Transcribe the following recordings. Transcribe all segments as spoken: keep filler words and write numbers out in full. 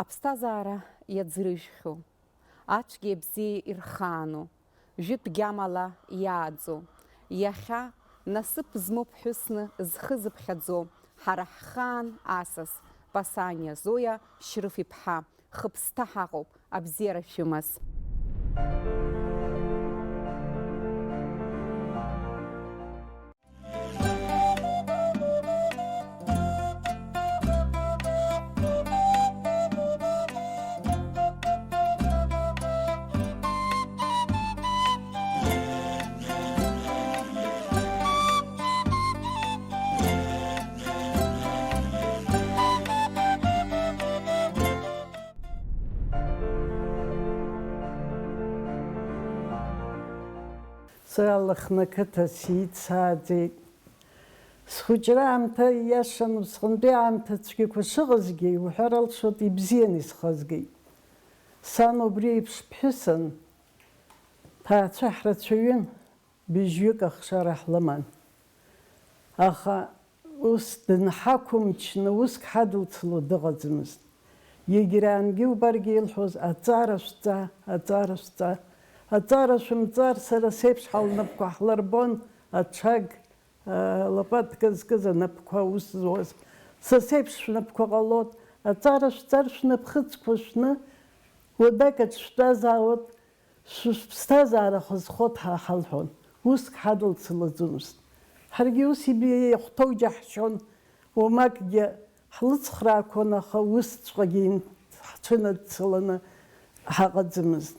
Аԥсҭазаара иаӡрыжәхьоу, ацәгьеи абзиеи ирхаану, жәытә гьамала иааӡоу, иахьа насыԥ змоу ԥҳәысны зхы зыԥхьаӡо, ҳара ҳхаан асас, Пасаниа Зоиа Шьрыф-иԥҳа, хыԥсҭа ҳаҟоуп, абзиара шәымаз. Сара Лыхны ақыҭа сицааӡеит. Схәыҷра аамҭа ииашан, усҟантәи аамҭа цәгьақәа шыҟазгьы, иуҳәар алшоит, ибзиан исхазгеит. Сан убри еиԥш ԥҳәысан, ҭаацәа ҳрацәаҩын, быжьҩык ахшара ҳлыман. Аха ус дынҳақәымчны уск ҳадылцало дыҟаӡамызт. Егьраангьы убаргьы илҳәоз, аҵара шәҵа, аҵара шәҵа, аҵара шәымҵар, сара сеиԥш ҳа лнапқәа ҳлырбон, аҽаг, лопатка зкыз анапқәа аус зуаз. Са сеиԥш шәнапқәа ҟалот, аҵара шәҵар шәнапхыцқәа шәны, уадак аҿы шәтәазаауеит, шәыԥсҭазаара хазхот ҳа ҳалҳәон, уск ҳадылцалаӡомызт. Ҳаргьы ус иби-, иахәҭоу џьаҳшьон, уамакгьы ҳлыцхраақәон, аха усҵәҟьагьы ин-, ҳцәынадцаланы ҳаҟаӡамызт.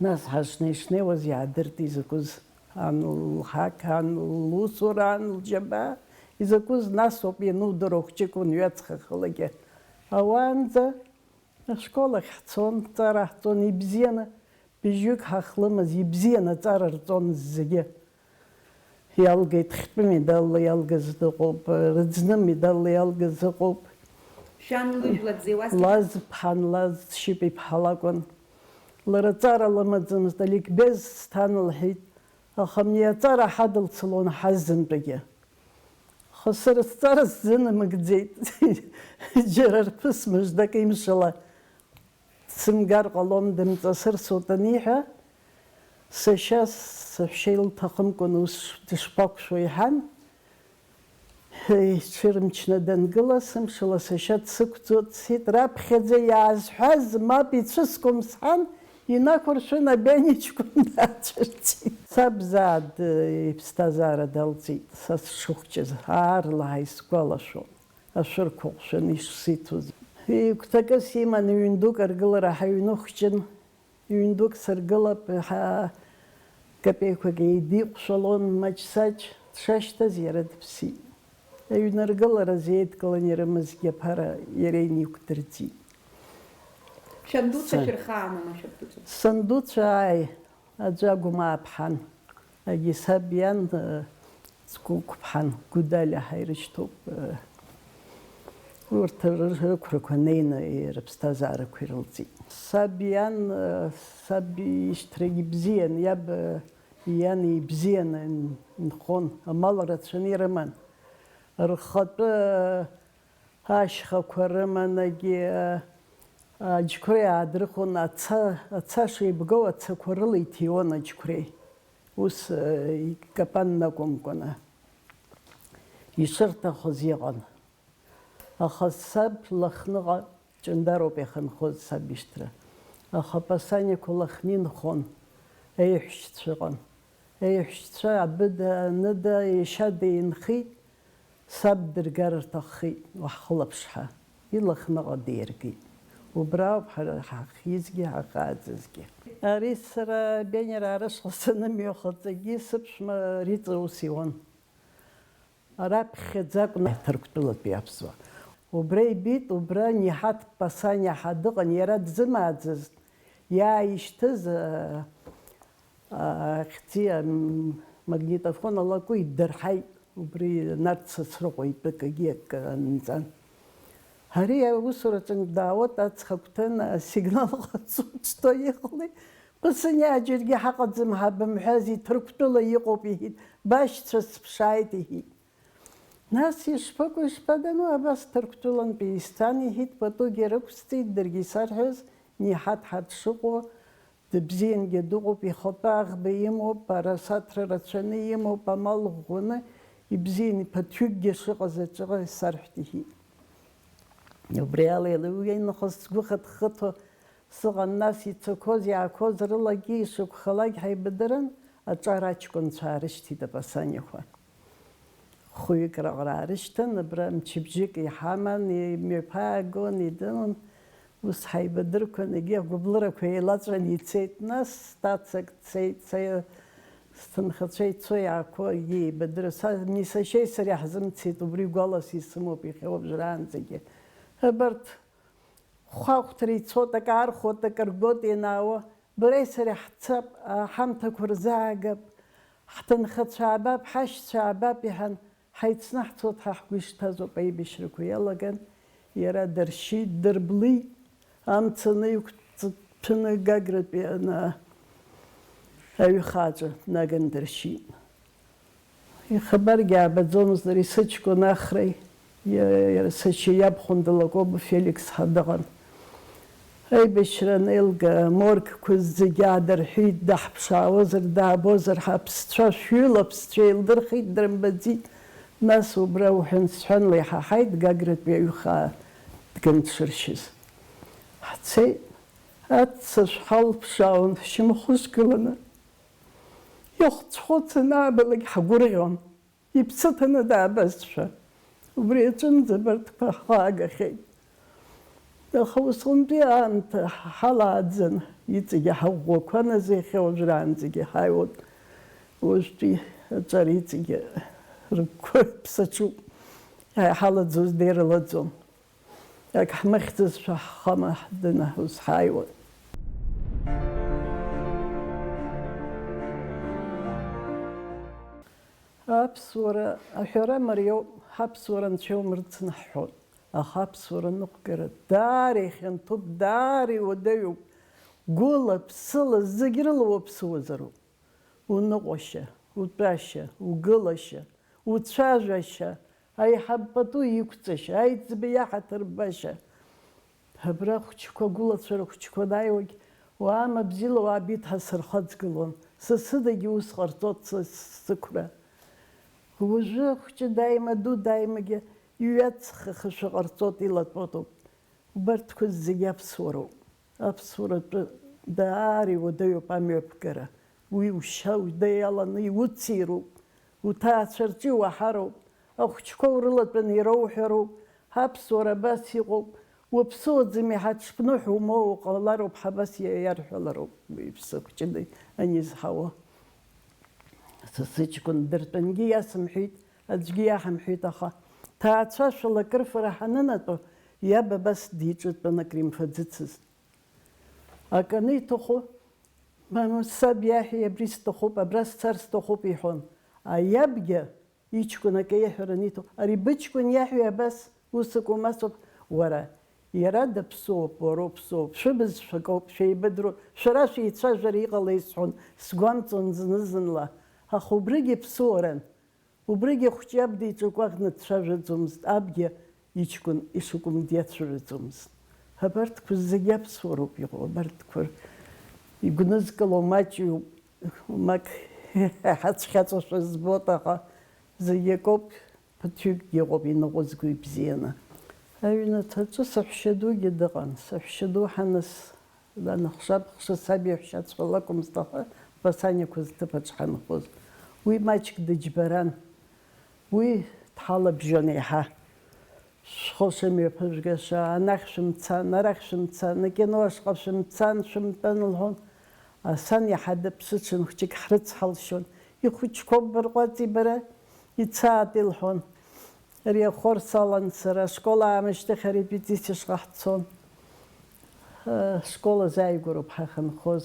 Нас ҳашнеи-шнеиуаз иаадырт изакәыз ан лҳақ, ан лусура, ан лџьабаа, изакәыз насоуп ианудыруа хәҷык унҩаҵхахалагьы. Ауаанӡа Ашкол ахь ҳцон, ҵара ҳҵон, ибзианы, быжьҩык ҳахлымыз, ибзианы аҵара рҵон зегьы. Иалгеит хьтәы медалла иалгаз дыҟоуп, рыӡны медалла иалгаз ыҟоуп. Шәан лыжәла дзеиуаз Лаз ԥҳан, Лаз Шьыпа-иԥҳа лакәын. Лара ҵара лымаӡамызт, аликбез сҭан лҳәеит, аха абни аҵара ҳадылцалон ҳазынтәагьы. Аха сара сҵара сзынамыгӡеит. Џьара рԥыс мыждак имшала дсымгар ҟалом, дымҵасырсуеит аниҳәа, сашьа саҳәшьа илҭахымкәан ус дышԥақәшәо иҳәан, ҳәа иҽырмчны дангыла, сымшала сашьа дсықәӡуа дцеит, раԥхьаӡа иаазҳәаз мап ицәыскуам сҳәан, инақәыршәын, абианичкәын даацәырҵит. Саб заа д-, иԥсҭазаара далҵит, са сшыхәҷыз, аарлаҳа исгәалашәон, ашәырқәа ҟәшәаны ишсиҭоз. Ҩ-гәҭакыс иман, ҩын дук аргылара ҳаҩны хәҷын, ҩын дук сыргылап, ҳа-, капеиқәак еидиҟәшәалон, маҷ-саҷ дшашьҭаз иара дыԥсит. Аҩныргыларазы еидкыланы ирымазгьы аԥара иара иниқәдырӡит. Шәандуцәа Са- шәырхаанума, шәабдуцәа? Сандуцәа, ааи, аӡәы Агәмаа ԥҳан, агьи саб иан, э, Цгәыгә ԥҳан, Гәыдалиа ҳәа ирышьҭоуп, э, урҭ ры-, рықәрақәа неины рыԥсҭазаарақәа ирылҵит. Саб иан, э, саб ишьҭрагьы бзиан, иаб, э, иан ибзианы н-, нхон, амал рацәаны ирыман. Рхатәы, э, ашьхақәа рыманагьы, э, аџьқәреи аадрыхон, аца, аца шеибгоу ацақәа рыла иҭиуан аџьқәреи. Ус, э, икапанны акәымкәаны, ишырҭахыз иҟан. Аха саб Лыхныҟа Ҷандароуп иахьынхоз саб ишьҭра. Аха Пасаниақәа Лыхны инхон, еиҳәшьцәа ыҟан. Еиҳәшьцәа абыда, аныда, иашьа деинхеит, саб дыргар рҭаххеит, уаҳхылаԥш ҳәа. Илыхныҟа деиргеит. Убра ауп ҳара ҳахьизгьы ҳахьааӡазгьы. Ари сара Бениа рышҟа санымҩахыҵ, егьи сыԥшәма Риҵа ус иуан. Раԥхьаӡа акәын Ҭырқәтәылатәи аԥсуаа. Убра ибеит, убра Ниҳаҭ Пасаниа ҳәа дыҟан, иара дзымааӡазт, иааишьҭыз, а, а, ахьӡи, ам, магнитофон алакәи ддырҳаит, убри Нарҭ Сасрыҟәа итәы акгьы акы анҵан. Ари аусураҿынтә даауеит, аҵх агәҭаны асигнал ҟаҵо, ҿҭо иҟалеит. Пасаниа, џьаргьы ҳаҟаӡам ҳәа бымҳәази, Ҭырқәтәыла иҟоуп, иҳәит, башьцәа сыԥшааит, иҳәит. Нас ишԥакәу, ишԥадану, абас Ҭырқәтәылантәи исцан, иҳәит, патугьы рықәсҵеит, даргьы исарҳәаз, Ниҳаҭ ҳа дшыҟоу, дыбзиангьы дыҟоуп, ихатәы аӷба имоуп, арасаҭра рацәаны имоуп, амал ӷәӷәаны, ибзианы, ԥаҭҩыкгьы шыҟаз аҿыҟа исарҳәт, иҳәит. Убри ала еилыҩ инхоз сгәы хыҭ-хыҭуа сыҟан, нас ицақәоз, иаақәоз рылагьы ишакәхалак ҳаибадырын, аҿар аҷкәынцәа аарышьҭит апасаниақәа. Хәҩык раҟара аарышьҭын, абра мчыбжьык иҳаман, имҩаԥаагон, идәылон. Ус ҳаибадырқәан, егьи агәыблырақәа еилаҵәан ицеит. Нас сҭацак дцеит, са, сҭынхацәа ицо иаақәо, егьи еибадырын. Са, ни сашьеи сареи ҳзымцеит, убри гәалас исымоуп иахьа уажәраанӡагьы. Абарҭ хәаахәҭра ицот, акы аархәот, акы ргот ианаауа, бареи сареи ҳцап, аҳамҭақәа рзаагап, ҳҭынхацәа аабап, ҳашьцәа аабап, иҳәан, ҳаицны ҳцот, ҳа ҳгәы ишҭаз ауп аибашьрақәа иалаган, иара дыршьит, дырблит, амца наиқәҵҭәаны Гагратәи ана-, аҩхаҿы днаган дыршьит. Ихабаргьы аабаӡомызт, ари сыҷкәын Ахреи, иа-, иара сашьа иаб Хәында Лакоба Феликс ҳа дыҟан. Аибашьра анеилга, аморгқәа зегьы аадырҳәит, даҳԥшаауазар, даабозар, ҳаԥсцәа, шәҩыла аԥсцәа еилдырхит, дрымбаӡеит. Нас убра уҳәан-сҳәанла иҳаҳаит, Гагратәи аҩхаа дганы дшыршьыз. Ҳцеит, аццышә ҳалԥшаауан, ҳшьамхы ышгыланы. Ихәыц-хәыц анаабалак ҳгәырӷьон, иԥсы ҭаны даабазшәа. Убри аҿынӡа абарҭқәа ҳхаагахьеит. Аха усҟантәи аамҭа ҳалааӡан, иҵегьы ҳаӷәӷәақәан азы иахьа уажәраанӡагьы ҳааиуеит. Уажәтәи аҿар иҵегьы рыгәқәа ԥсаҽуп. Иҳалаӡоз деирылаӡом. Ак ҳмыхьӡазшәа ҳхама ҳдына ус ҳааиуан. Аԥсуара аҳәара мариоуп, ҳаԥсуара анцәа иумырцны ҳҳәон. Аха аԥсуара аныҟәгара даара ихьанҭоуп, даара иуадаҩуп. Гәыла, ԥсыла, зегь рыла уаԥсыуазароуп. Уныҟәашьа, утәашьа, угылашьа, уцәажәашьа, аиҳаб пату иқәҵашьа, аиҵбы иаҳаҭыр башьа. Абра ахәыҷқәа, агәылацәа рыхәыҷқәа анааиуагь, уаама бзиала уаабеит ҳәа сырхаҵгылон. Са сыдагьы ус ҟарҵот са сықәра. Уажәы ахәҷы дааима, ду дааимагьы иҩаҵхахашәа ҟарҵот, илатәотоуп. Убарҭқәа зегьы аԥсуароуп. Аԥсуаратәы даара иуадаҩуп амҩаԥгара. Уи ушьа уда иаланы иуцироуп, уҭаацәа рҿы иуаҳароуп, ахәыҷқәа урылатәаны ироуҳәароуп, аԥсуара абас иҟоуп, уаԥсуаӡами, ҳаҽԥныҳәа умоуа уҟалароуп, ҳабас иа-, иарҳәалароуп уи иԥсы хәҷыда анизҳауа. Са сыҷкәын дыртәангьы иасымҳәеит, аӡәгьы иаҳамҳәеит, аха ҭаацәашәала акрыфара ҳанынатәо, иаб абас диҿатәан акримфаӡыцызт. Акы аниҭаху, мамоу, саб иаҳәеи, абри сҭахуп, абра сцар сҭахуп, иҳәон. Аиабгьы иҷкәын акы иаҳәар аниҭо, ари быҷкәын иаҳәеи абас, ус акәу, масоуп, уара, иара даԥсуоуп, уара уԥсуоуп, шәыбызшәа акоуп, шәеибадыруеит, шәара шәеицәажәара иҟалеи сҳәон, сгәамҵуан зны-зынла, аха убригьы ԥсуаран. Убригьы ахәҷы иаб деиҿакәаӷны дцәажәаӡомызт, абгьы иҷкәын ишакәым диацәажәаӡомызт. Абарҭқәа зегьы аԥсуароуп иҟоу, абарҭқәа игәнызкыло маҷҩуп, мак иҳацәхьаҵәашәа збоит, аха зегьы акоуп, ԥыҭҩыкгьы ыҟоуп иныҟәызго ибзианы. Аҩнаҭаҿы саҳәшьа дугьы дыҟан, саҳәшьа ду ҳаныс Даныхшабхша саб иаҳәшьацәа лакәымызт, аха Басаниақәа зҭыԥаҿ ҳанхоз. Уи маҷк дыџьбаран. Уи дҳалабжьон еиҳа. Шәхы шымҩаԥыжәгаша, анахь шәымцан, арахь шәымцан, акино ашҟа шәымцан, шәымтәан лҳәон. Асан иаҳа дыԥсыҽын хәҷык ҳрыцҳалшьон. Ихәыҷқәоуп бырҟәаҵи бара, ицаат илҳәон. Ари ахор салан сара, ашкол аамышьҭахь арепетициа шҟа ҳцон. Ашкол азы ааигәароуп ҳахьынхоз.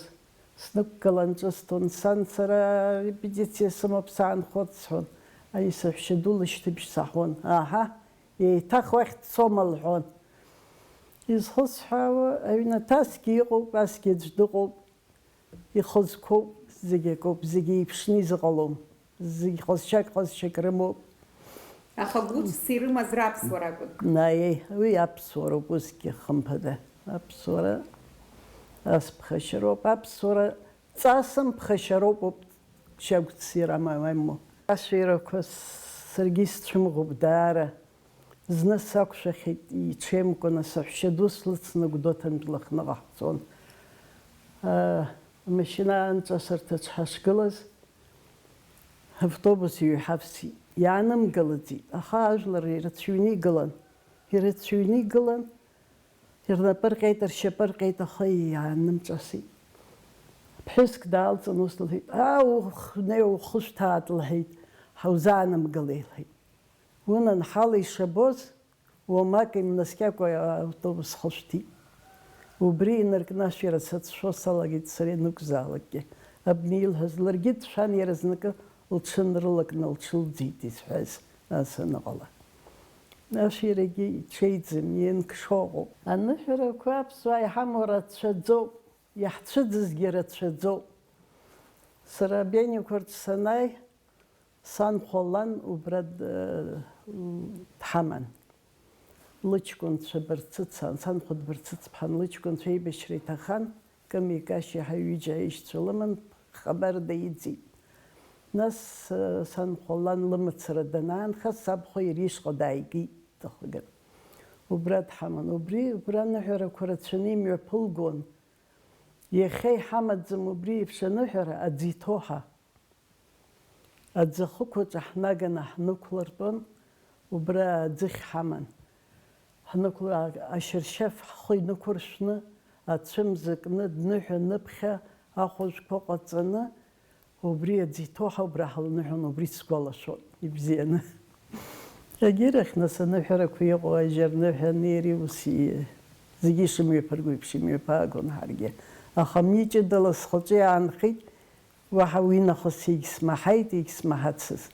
Снықәгылан ҿысҭуан, сан сара репетициа сымоуп, саанхоит сҳәон. Ани саҳәшьа ду лышьҭыбжь саҳәон. Аҳа, еиҭах уахь дцома лҳәон. Изхысҳәаауа, аҩнаҭа асгьы иҟоуп, асгьы аӡә дыҟоуп. Ихозқәоуп, зегь акоуп, зегь еиԥшны изыҟалом. Зегь ҟазшьак, ҟазшьак рымоуп. Аха гәыцәс ирымаз раԥсуара акәын. Наи, уи аԥсуароуп усгьы, хымԥада. Аԥсуара ас ԥхашьароуп. Аԥсуара ҵасым ԥхашьароуп, шьагәцс ирама-, имоу. Ашәирақәа саргьы исцәымӷуп даара. Зны сақәшәахьеит, иҽеимкәаны саҳәшьа ду слыцны Гәдоуҭантә Лыхныҟа ҳцон. Амашьына анҿасырҭаҿ ҳашгылаз, автобус иҩҳавсит, иаанымгалаӡеит, аха ажәлар ирацәаҩны игылан, ирацәаҩны игылан, рнапы рҟьеит, ршьапы рҟьеит, аха иаанымҿасит. Ԥҳәыск даалҵын, ус лҳәеит, аа, ухнеи, ухышәҭаат, лҳәеит, ҳаузаанымгылеи, лҳәеит. Унан ҳала ишабоз, уамак имнаскьакәа автобус хышәҭит. Убри инаркны ашәира сацәшәо салагеит сара ианакәзаалакгьы. Абни илҳәаз ларгьы дшәан, иаразнакы лҽынрылакны лҽылӡеит изҳәаз ас аныҟала. Ашәирагьы иҽеиӡам, ианкшо ыҟоуп. Аныҳәарақәа аԥсуаа иҳамоу рацәаӡоуп, иаҳцәыӡызгьы рацәаӡоуп. Сара Бениақәа рҿы санааи, Санхәа лан убра дҳаман. Лыҷкәынцәа Барцыц, санхәа Барцыц-ԥҳан лыҷкәынцәа еибашьра иҭаххан, Кыми Кашьи ҳаҩыџьа аишьцәа лыман, хабар даиҵеит. Нас санхәа лан лымацара данаанха, сабхәа иара ишҟа дааигеит, дахаган. Убра дҳаман. Убри, убра аныҳәарақәа рацәаны имҩаԥылгон. Иахьа иҳамаӡам убри еиԥш аныҳәара, аӡы иҭоу ҳа. Аӡахықәаҿы ҳнаганы ҳнықәлартәон, убра аӡыхь ҳаман. Ҳнықәла-, ашьыршьаф ҳхы инықәыршәны, ацәымза кны, дныҳәа-ныԥхьа ахәажәқәа ҟаҵаны, убри аӡы иҭоу ҳа убра ҳалныҳәон, убри сгәалашәон, ибзианы. Егьирахь, нас, аныҳәарақәа иҟоу ажьарныҳәа анеира ус и-, зегьы ишымҩаԥырго еиԥш имҩаԥаагон ҳаргьы. Аха мҩа ҷыдала схаҿы иаанхеит, Уаҳа уи нахыс егьсмаҳаит, егьсмаҳацызт.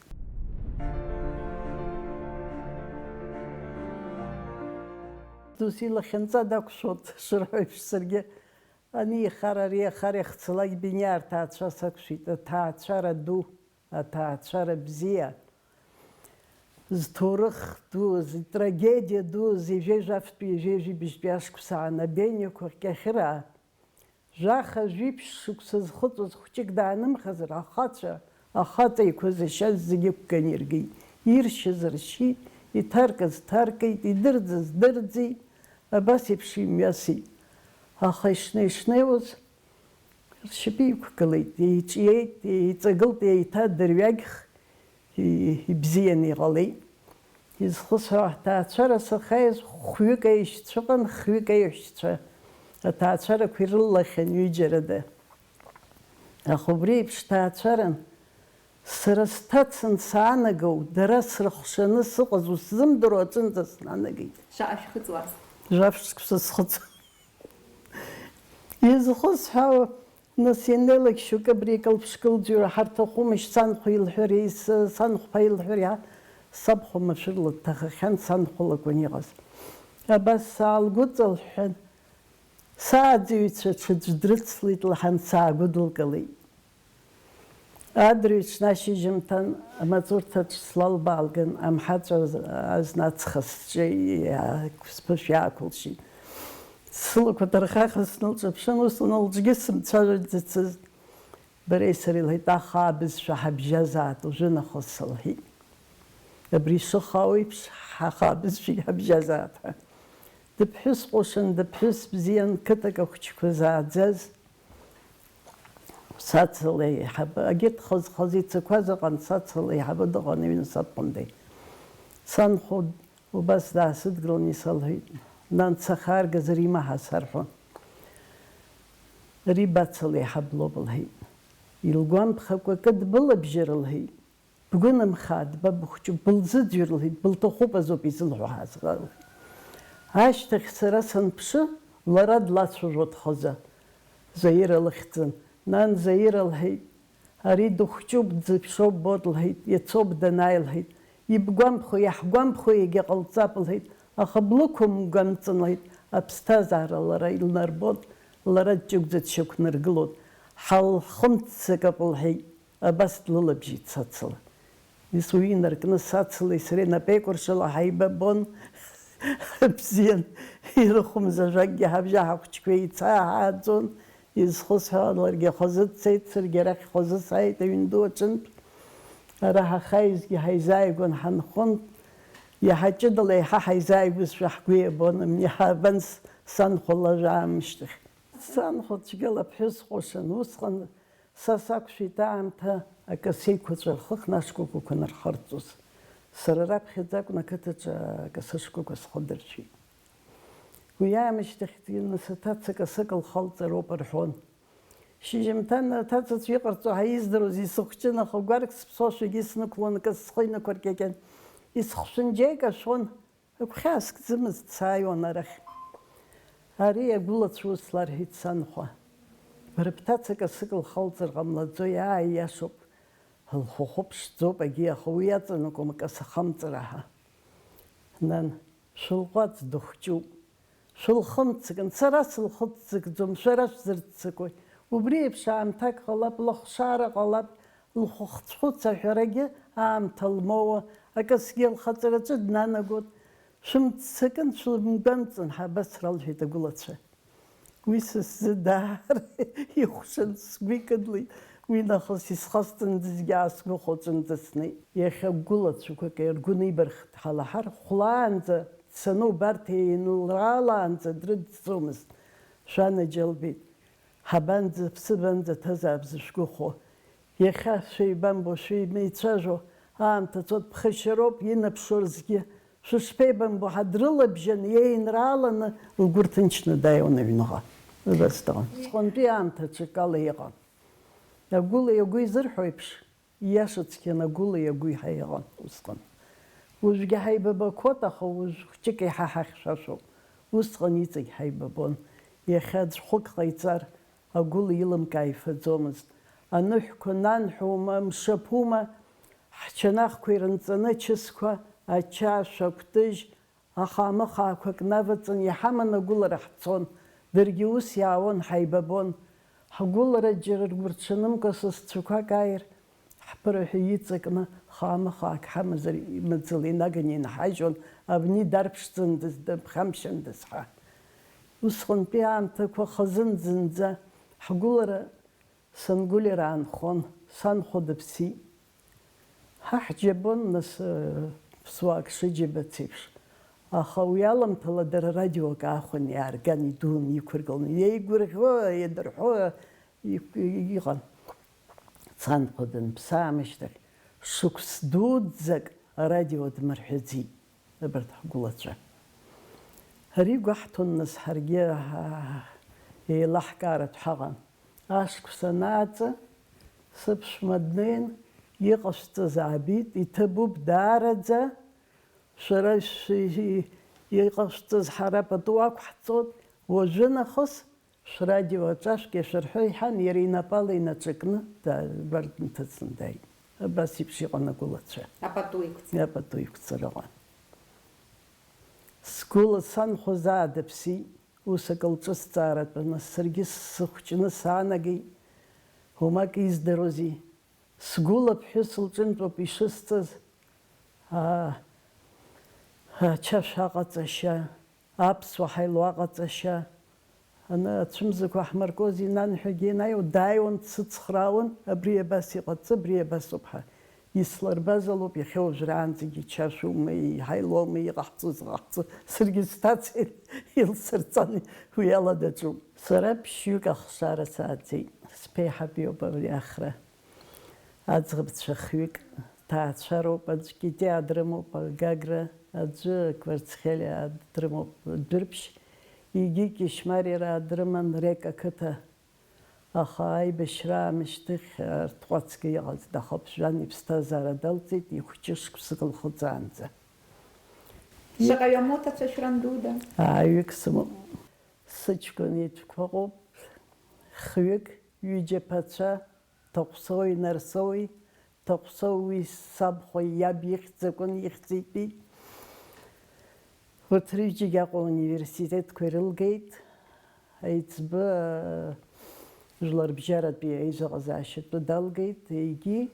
Досу илахьынҵа дақәшәот, шырҳәо еиԥш, саргьы ани ихар, ари ахар иахьцалак Бениа рҭаацәа сақәшәеит, аҭаацәара ду, аҭаацәара бзиа, зҭоурых ду, зтрагедиа ду, зежәеи жәафтәи, ежәеи жәибжьтәи ашықәсаан абениақәа Кьахьыраа. Жәаха-жәиԥшь шықәса зхыҵуаз хәҷык даанымхазар, ахацәа, ахаҵа еиқәызшьаз зегьы ықәган иргеит. Иршьыз ршьит, иҭаркыз ҭаркит, идырӡыз дырӡит, абас еиԥш имҩасит. Аха ишнеи-шнеиуаз ршьапы иқәгылеит, еиҿиеит, еиҵагылт, еиҭа дырҩагьх. Ибзианы иҟалеит. Изхысҳәаау ҳҭаацәара сахьааиз хәҩык аишьцәа ыҟан, хҩык аиҳәшьцәа. Аҭаацәарақәа ирылахьан ҩыџьарада. Аха убри еиԥш ҭаацәаран, сара сҭацан саанагоу, дара срыхшаны сыҟаз усзымдыруа аҿынӡа снанагеит. Шаҟа шәхыҵуаз? Жәаф шықәса схыҵ. Изхысҳәаау, Нас ианеилак шьоукы абри акылԥш-кылӡҩра ҳарҭахумашь, санхәа илҳәар, ес-, санхәԥа илҳәар, иаҳа сабхәа машәырла дҭахахьан, санхәа лакәын иҟаз. Абас саалгәыҵалҳәҳәан, сааӡаҩцәа ҽаӡә дрыцлеит лҳәан, саагәыдылкылеит. Адырҩаҽны ашьыжьымҭан амаҵурҭаҿ слалбаалган, амҳаҵә азна ацха сҿы иаақәсԥышә иаақәылшьит. Сылақәа ҭархаха снылҿаԥшын, ус лҿгьы сымцәажәаӡацызт. Бареи сареи, лҳәеит, ахаа бызшәа ҳабжьазаат, уажәы нахыс, лҳәеит. Абри шыхаау еиԥш, ҳахаа бызшәагь ҳабжьазаат ҳәа. Дыԥҳәыс ҟәышын, дыԥҳәыс бзиан, қыҭак ахәыҷқәа зааӡаз. Сацала еиҳабы, егьырҭ хаз-хаз ицақәаз ыҟан, сацала еиҳабы дыҟан, иҩны сабхәындеи. Санхәа убас даасыдгылан исалҳәеит, нан, сахьааргаз ари имаҳа сарҳәон. Ари бацала еиҳаб лоуп, лҳәеит. Илгәамԥхакәа акы дбылабжьар, лҳәеит. Бгәы нымхааит, ба быхәҷуп, былзыӡырҩ, лҳәеит, былҭахуп азоуп изылҳәо ҳазхалеит. Ашьҭахь сара санԥшы, лара длацәажәо дхаза, Заира лыхьӡын. Нан, Заира, лҳәеит, ари дыхәҷуп, дзыԥшуп ббоит, лҳәеит, иацоуп данааи, лҳәеит, ибгәамԥхо, иаҳгәамԥхо егьа ҟалҵап, лҳәеит, аха блықәымгәамҵын, лҳәеит, аԥсҭазаара лара илнарбоит, лара дҷыгәӡа дшьақәнаргылоит, ҳалхымццакып, лҳәеит. Абас длылабжьеит сацла. Ус уи инаркны сацлеи сареи напеикәыршала ҳаибабон. Бзиан, ирыхәмыз ажәакгьы ҳабжьы ҳахәыҷқәа еицааҳааӡон. Изхысҳәааларгьы хазы дцеит, саргьы арахь хазы сааит аҩн ду аҿынтә. Ара ҳахаизгьы ҳаизааигәан ҳанхон. Иаҳа ҷыдала еиҳа ҳаизааигәазшәа ҳгәы иабон, абни ҳаабан с-, санхәа лажәаамышьҭахь. Санхәа цәгьала ԥҳәыс ҟәышын, усҟан са сақәшәеит аамҭа акасы еиқәаҵәа рхы хнашкәакәақәа нархарҵоз. Сара раԥхьаӡа акәын ақыҭаҿы акасы шкәакәа схыдыршәеит. Уи аамышьҭахь дгьы нас аҭаца касык лхалҵароуп рҳәон. Шьыжьымҭан аҭацацәа иҟарҵо ҳаиздыруаз исыхәҷын, аха гәарк сыԥсуашәагьы снықәлон, акы схы инықәыркьакьан, исхәшәын џьеи кашәон. Агәхьаа скӡымызт, сааиуан арахь. Ари агәылацәа ус ларҳәеит санхәа. Бара бҭаца касык лхалҵыр ҟамлаӡои, ааи, иашоуп, лхахәы ԥшӡоуп агьи, аха уи иаҵанакуам акасы хамҵыр аҳа. Нан, шәылҟәаҵ, дыхәҷуп. Шәылхымццакын, сара сылхыццакӡом, шәара шәзырццакуеи? Убри еиԥш аамҭак ҟалап, лыхшара ҟалап, лхәыхцәхәыц аҳәарагьы аамҭа лмоуа, акысгьы лхаҵараҿы днанагот. Шәымццакын, шәлымгәамҵын, ҳа абас ралҳәеит агәылацәа. Уи са сзы даара ихәшан, сгәы икыдлеит, уи нахыс исхасҵандазгьы аасгәахәаҵәан снеит. Иахьа гәылацәақәак ргәы нибархт ҳалаҳар, хәлаанӡа дцаны убарҭ еинраалаанӡа дрыдҵомызт. Шәанаџьалбеит, ҳабанӡа, ԥсыбанӡа ҭазаап зышәгәыхәо. Иахьа шәеибамбо, шәеимеицәажәо аамҭа цот, ԥхашьароуп инаԥшуа рзгьы. Шәышԥеибамбо, ҳа дрылабжьан иеинрааланы лгәы рҭынчны дааиуан аҩныҟа. Убас дыҟан. Сҟынтәи аамҭа ҽакала иҟан. Агәылеи агәи зырҳәо еиԥш, ииашаҵәҟьаны агәылеи агәи ҳәа иҟан усҟан. Уажәгьы ҳаибабақәоит, аха уажә хәҷык еиҳа ҳахьшәашәоуп. Усҟан иҵегь ҳаибабон. Иахьа аӡә хәык ҟаиҵар, агәыла илымкаа ифаӡомызт. Аныҳәқәа нанҳәоума, мшаԥума, ҳчанахқәа ирынҵаны ачысқәа, ача, ашәа, акәтыжь, ахаамыхаақәак наваҵаны иҳаманы агәылара ҳцон. Даргьы ус иаауан, ҳаибабон. Ҳгәылара џьара ргәырҽанымкәа сасцәақәак ааир, ҳԥырҳәа иҵакны, хаамыхаак ҳамазар, имаӡала инаганы инҳажьуан, абни дарԥшӡандаз, дыԥхамшьандаз ҳәа. Усҟантәи аамҭақәа хазын зынӡа ҳгәылара Сангәылира аанхон, санхәа дыԥсит. Ҳа ҳџьабон, нас, ԥсуаак шыџьабац еиԥш. Аха уи аламҭала дара радиок аахәаны иаарган, идуны иқәыргыланы, иеигәырӷьо, иадырҳәо иқә-, иҟан. Санхәа данԥсы аамышьҭахь, шықәс дуӡӡак арадио дмырҳәаӡеит. Абарҭ ҳгәылацәа. Ари гәаҳҭон, нас, ҳаргьы, аа, еилаҳкааратә ҳаҟан. Ашықәс анааҵы, сыԥшәма днеин, иҟашәҵаз аабеит, иҭабуп даараӡа, шәара шәи-, иҟашәҵаз ҳара пату ақәҳҵоит, уажәы нахыс шәрадио аҿашәк иашәырҳәо иҳәан, иара инапала инаҿакны да-, абарҭ дынҭыҵны дааит. Абас еиԥш иҟан агәылацәа. Апату иқәҵара. Апату иқәҵара ыҟан. Сгәыла санхәа заа дыԥсит, ус акы лҿысҵааратәы, нас саргьы сыхәҷны саанагеит. Уамак издарози, сгәыла ԥҳәыс лҿынтәоуп ишысҵаз, аа, ачашә аҟаҵашьа, аԥсуа ҳаило аҟаҵашьа, аны ацәымзақәа ҳмыркуаз инанҳәагьы инаиуа, дааиуан, дсыцхраауан, абри абас иҟаҵа, абри абасоуп ҳәа. Ислырбаз алоуп иахьа уажәраанӡагьы, чашәума, иҳаилоума, иҟаҳҵоз ҟаҳҵо, саргьы сҭацеит, илсырҵан уи ала даҿуп. Сара ԥшьҩык ахшара сааӡеит, сԥеиҳаб иоуп абри Ахра. Аӡӷабцәа хҩык ҭаацәароуп, аӡәгьы Тиа дрымоуп, Гагра, аӡәы Кварцхелиа дрымоуп, Дәырԥшь, егьи Кьышьмариараа дрыман Рек ақыҭа. Аха аибашьра аамышьҭахь арҭҟәацга иҟаз дахаԥжәан, иԥсҭазаара далҵит, ихәҷы шықәсык лхыҵаанӡа. Шаҟаҩы амоҭацәа шәрандуда? Ааҩык сымоуп. Сыҷкәын итәқәа ыҟоуп, хҩык, ҩыџьа ԥацәа, Ҭаҟәсоуи Нарсоуи, Ҭаҟәсоу уи сабхәа иаб ихьӡ акәын, ихьӡ итәит. Урҭ рҩыџьагьы Аҟәа ауниверситетқәа ирылгеит. Аиҵбы, жәларбжьаратәи аизаҟазаашьатәы далгеит, егьи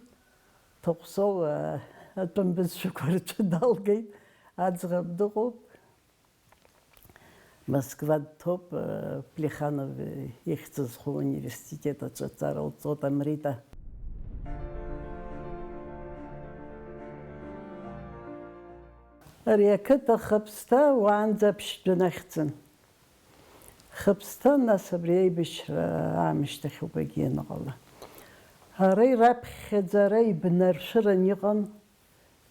Ҭаҟәсоу, а, Атәым бызшәақәа рҿы далгеит, аӡӷаб дыҟоуп. Москва дҭоуп, Плеханов ихьӡ зху университет аҿы аҵара лҵоит Амрита. Ари ақыҭа Хыԥсҭа уаанӡа аԥшьтәы нахьӡын. Хыԥсҭа, нас абри аибашьра аамышьҭахь убагьы ианыҟала. Ара ираԥхьаӡа ара ибнаршәыран иҟан,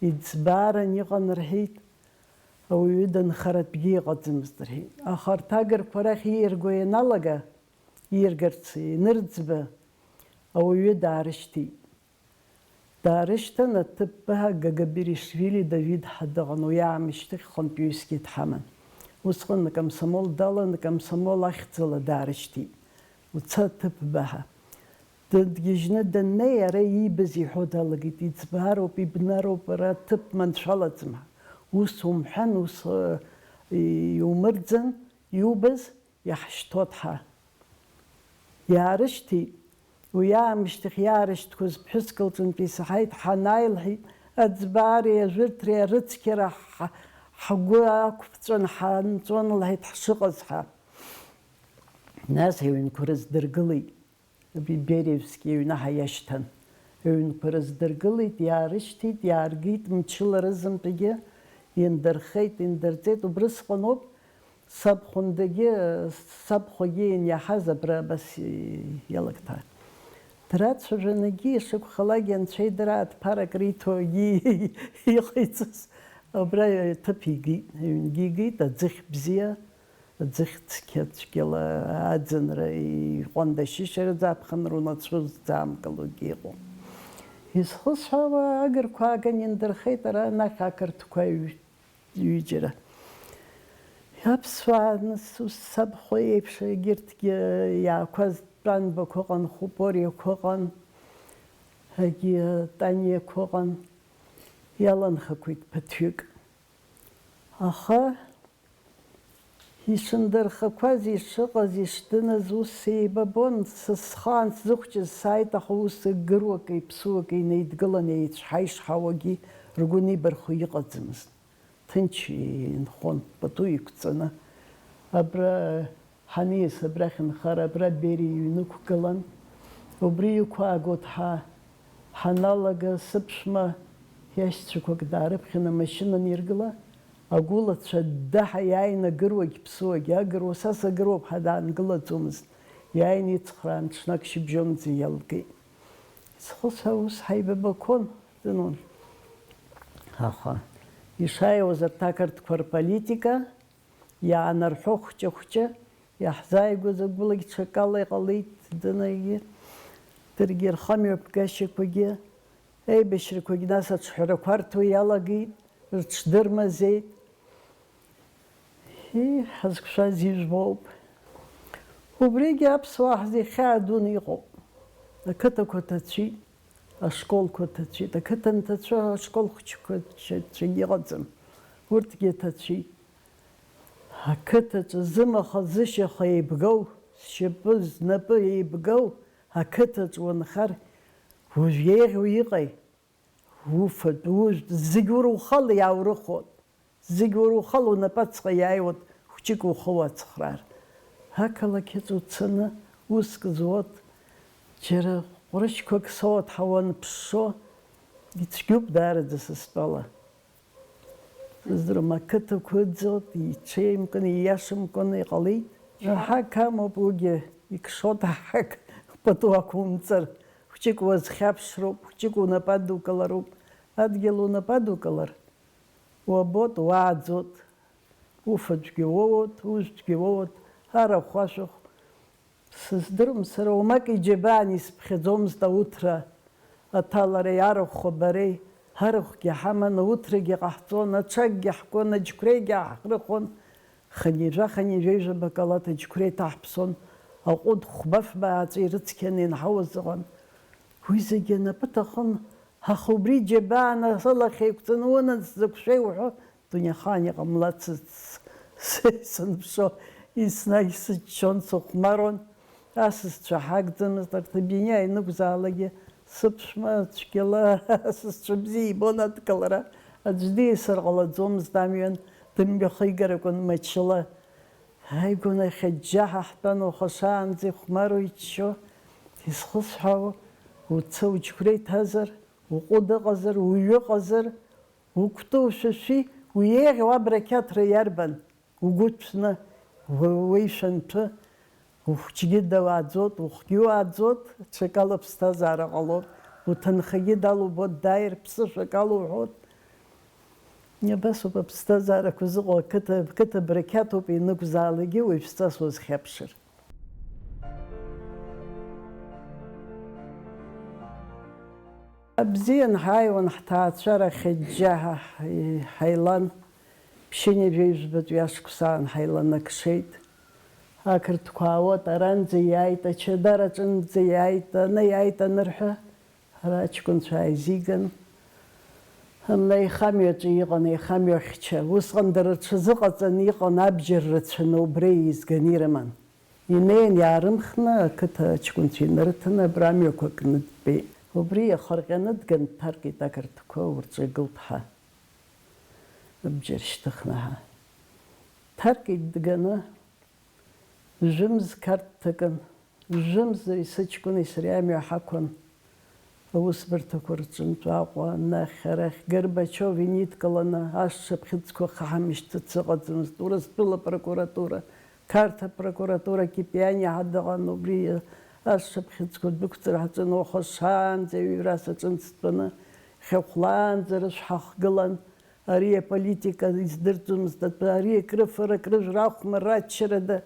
иӡбааран иҟан рҳәеит, ауаҩы данхаратәгьы иҟаӡамызт рҳәеит. Аха арҭ агырқәа рахь ииарго ианалага, ииаргарц ианырӡба, ауаҩы даарышьҭит. Даарышьҭын, аҭыԥ баҳа Гагабиришвили Давид ҳәа дыҟан, уи аамышьҭахь хынтәаҩысгьы дҳаман. Усҟан акомсомол далан, акомсомол ахьӡала даарышьҭит. Уца аҭыԥ баҳа. Дыдгьежьны даннеи, ара иибаз иҳәо далагеит, иӡбаароуп, ибнароуп, ара аҭыԥ маншәалаӡам ҳәа. Ус умҳәан, ус, э, иумырӡын, иубаз, иаҳшьҭоит ҳәа. Иаарышьҭит. Уи аамышьҭахь иаарышьҭқәаз ԥҳәыск лҿынтә исаҳаит, ҳанааи, лҳәеит, аӡбаареи ажәырҭреи арыцқьара ҳ-, ҳгәы ақәԥҵәан, ҳанҵәон, лҳәеит, ҳшыҟаз ҳәа. Нас иҩнқәа рыздыргылеит. Абри Бериевски аҩны ҳаиашьҭан. Аҩнқәа рыздыргылеит, иаарышьҭит, иааргеит, мчыла рызынтәгьы индырхеит, индырҵеит. Убрысҟаноуп сабхәындагьы, сабхәагьы ианиаҳаз абра абас иалагҭа. Драцәажәанагьы, ишакәхалак, анцәа идыраат, ԥарак риҭогьы иҟаиҵаз. Абра ҭыԥ игеит, аҩнгьы игеит, аӡыхь бзиа. Аӡыхь цқьа цәгьала аӡынра иҟәандашьышьараӡа аԥхынра унацәа ззаамкылогьы иҟоуп. Изхысҳәаауа агырқәа ааган индырхеит ара анахь ақырҭқәа ҩ-, ҩыџьара. Аԥсуаа, нас, ус сабхәа еиԥш, егьырҭгьы иаақәаз Тәанбақәа ыҟан, Хупориақәа ыҟан, егьи Таниақәа ыҟан, иаланхақәеит ԥыҭҩык. Аха ишындырхақәаз, ишыҟаз, ишдыныз ус еибабон, са схаан сзыхәҷыз сааит, аха ус гыруаки ԥсуаки инеидгылан, еицәҳа ишҳауагьы ргәы нибархо иҟаӡамызт. Ҭынч инхон, пату иқәҵаны. Абра ҳаниас, абрахь нхар, абра Бери иҩнықәгылан. Убри иқәаагоит ҳа-, ҳаналага, сыԥшәма иашьцәақәак даарыԥхьан амашьына аниргыла, агәылацәа ддаҳа иааины агыруагь ԥсуагь агыруа, са сагыруоуп ҳәа даангылаӡомызт. Иааины ицхраан, ҽнак шьыбжьонӡа иалгеит. Схы са ус ҳаибабақәон, дынун. Аха ишааиуаз арҭ ақырҭқәа рполитика, иаанарҳәо хәҷы-хәҷы, иаҳзааигәаз агәылагь ҽакала иҟалеит, дынагьы, даргьы рхамҩаԥгашьақәагьы, аибашьрақәагь нас аҿҳәарақәа рҭо иалагеит, рыҽдырмазеит. Ии, ҳазқәшәаз ижәбоуп. Убригьы аԥсуаа ҳзы ихьаа дуны иҟоуп. Ақыҭақәа ҭацәит, ашколқәа ҭацәит, ақыҭа анҭацәы ашкол хәыҷқәа ц-, цәгьа иҟаӡам. Урҭгьы ҭацәит. Ақыҭаҿы зымаха-зышьаха еибгоу, зшьапы, знапы еибгоу ақыҭаҿы уанхар, уажә еиӷьу иҟеи? Уфатә, ужәтә, зегь уара ухала иааурыхуан. Зегь уара ухала унапаҵҟа иааиуан, хәҷык ухы уацхраар. Ақалақь аҿы уцаны уск зуот, џьара ҟәрышьқәак соуат ҳауа анԥшшо, ицәгьоуп даараӡа са стәала. Сыздырам, ақыҭақәа ыӡуеит, иҽеимкын, ииашамкәан иҟалеит. Аҳақ амоуп, уигьы икшоит аҳақ, пату ақәумҵар, хәҷык уазхьаԥшроуп, хәҷык унапы адукылароуп. Адгьыл унапы адукылар, уабот, уааӡот, уфатәгьы уоуот, ужәтәгьы уоуот, арахә ашәахә. Сыздырам сара, уамак иџьабаан исԥхьаӡомызт ауҭра аҭалареи арахә хәабареи, арахәгьы ҳаман, ауҭрагьы ҟаҳҵон, аҽакгьы ҳкуан, аџьқәреигьы ааҳрыхуан, хынҩажәа, хынҩажәа бакалаҭ аџьқәреи ҭаҳԥсон, аҟәыд хәба-фба ааҵәа ирыцқьаны инҳауаз ыҟан. Уи зегьы анапы ҭахын, аха убри џьабаан, сылахь еиқәҵаны унан, сзықәшәеи уҳәо, дунеихаан иҟамлацызт, сынԥшо, еснагь сыччон, сыхәмаруан, асасцәа ҳагӡамызт, арҭ абиниа ианықәзаалакгьы Сыԥшәма цәгьала сызцәа бзиа ибон адкылара. Аӡә диасыр ҟалаӡомызт амҩан, дымҩахигар акәын мчыла. Ааигәа нахь аџьџьаҳа ҳтәан, уаха шаанӡа ихәмаруа иччо. Изхысҳәаау, уца уџьықәреи ҭазар, уҟәыд ыҟазар, уҩы ыҟазар, укәты ушәышәи, уеиӷьу абрақьаҭра иарбан? Угәы ҭәны, уеишәа анҭәы, ухәыҷгьы дауааӡоит, ухәгьы уааӡоит, ҽакала аԥсҭазаара ҟалоит, уҭынхагьы далубоит, дааир ԥсышәак алуҳәоит. Абас ауп аԥсҭазаарақәа зыҟоу, ақыҭа, қыҭа брақьаҭуп ианакәзаалакгьы уаҩԥсҵас уазхьаԥшыр. Абзиан ҳааиуан ҳҭаацәа рахь џьџьа ҳаилан, ԥшьынҩажәи жәбатәи ашықәсаан ҳаиланакшеит. Ақырҭқәа аауеит, аранӡа иааит, ачадар аҿынӡа иааит, ана иааит анырҳәа, ара аҷкәынцәа ааизиган. Амна еихамҩаҿы иҟан, еихамҩахьча. Усҟан дара рҽазыҟаҵаны иҟан, абџьар рацәаны убра еизганы ирыман. Инеин иаарымхны, ақыҭа аҷкәынцәа инарыҭаны, абра амҩақәа кны дтәеит. Убри иахырҟьаны дган дҭаркит ақырҭқәа урҿагылт ҳәа. Абџьар шьҭыхны ҳәа. Дҭаркит дганы, жәымз Қарҭ дҭакын. Жәымз иара сыҷкәыни сареи амҩа ҳақәын. Аусбарҭақәа рҿынтә Аҟәа, анахь, арахь, Горбачиов инидкыланы, ашшыԥхьыӡқәа хаҳамышьҭыц ыҟаӡамызт, Урыстәыла апрокуратура, Қарҭ апрокуратура, Кипиани ҳәа дыҟан, убри ашшыԥхьыӡқәа дәықәҵыр ҳаҿын, уаха шаанӡа аҩра саҿын стәаны, хьахәлаанӡа рышә ҳахгылан, ари аполитика издырӡомызт атәы, ари акрыфара, акрыжәра ахәмарра аччарада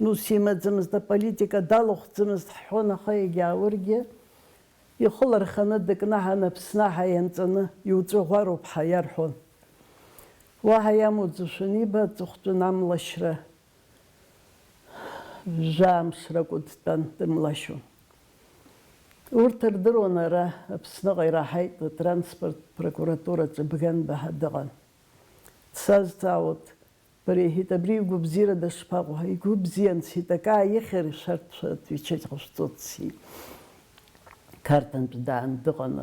ус имаӡамызт, аполитика далахәӡамызт ҳҳәон, аха иагьааургьы, ихы ларханы дыкнаҳан Аԥсны аҳа ианҵаны, иуҵәаӷәароуп ҳәа иарҳәон. Уаҳа иамуӡошәа аниба, аҵыхәтәан амлашьра, жәамш ракәы дтәан, дымлашьуан. Урҭ рдыруан ара Аԥсныҟа ираҳаит, атранспорт прокуратураҿы Бганба ҳәа дыҟан. Дсазҵаауеит, бара, иҳәеит, абри игәабзиара дышԥаҟоу? Игәы бзиан, сҳәеит, акы ааихьыр, шәарҭ шәа отвечать ҟашәҵоит, сҳәеит. Қарҭынтә даан дыҟан,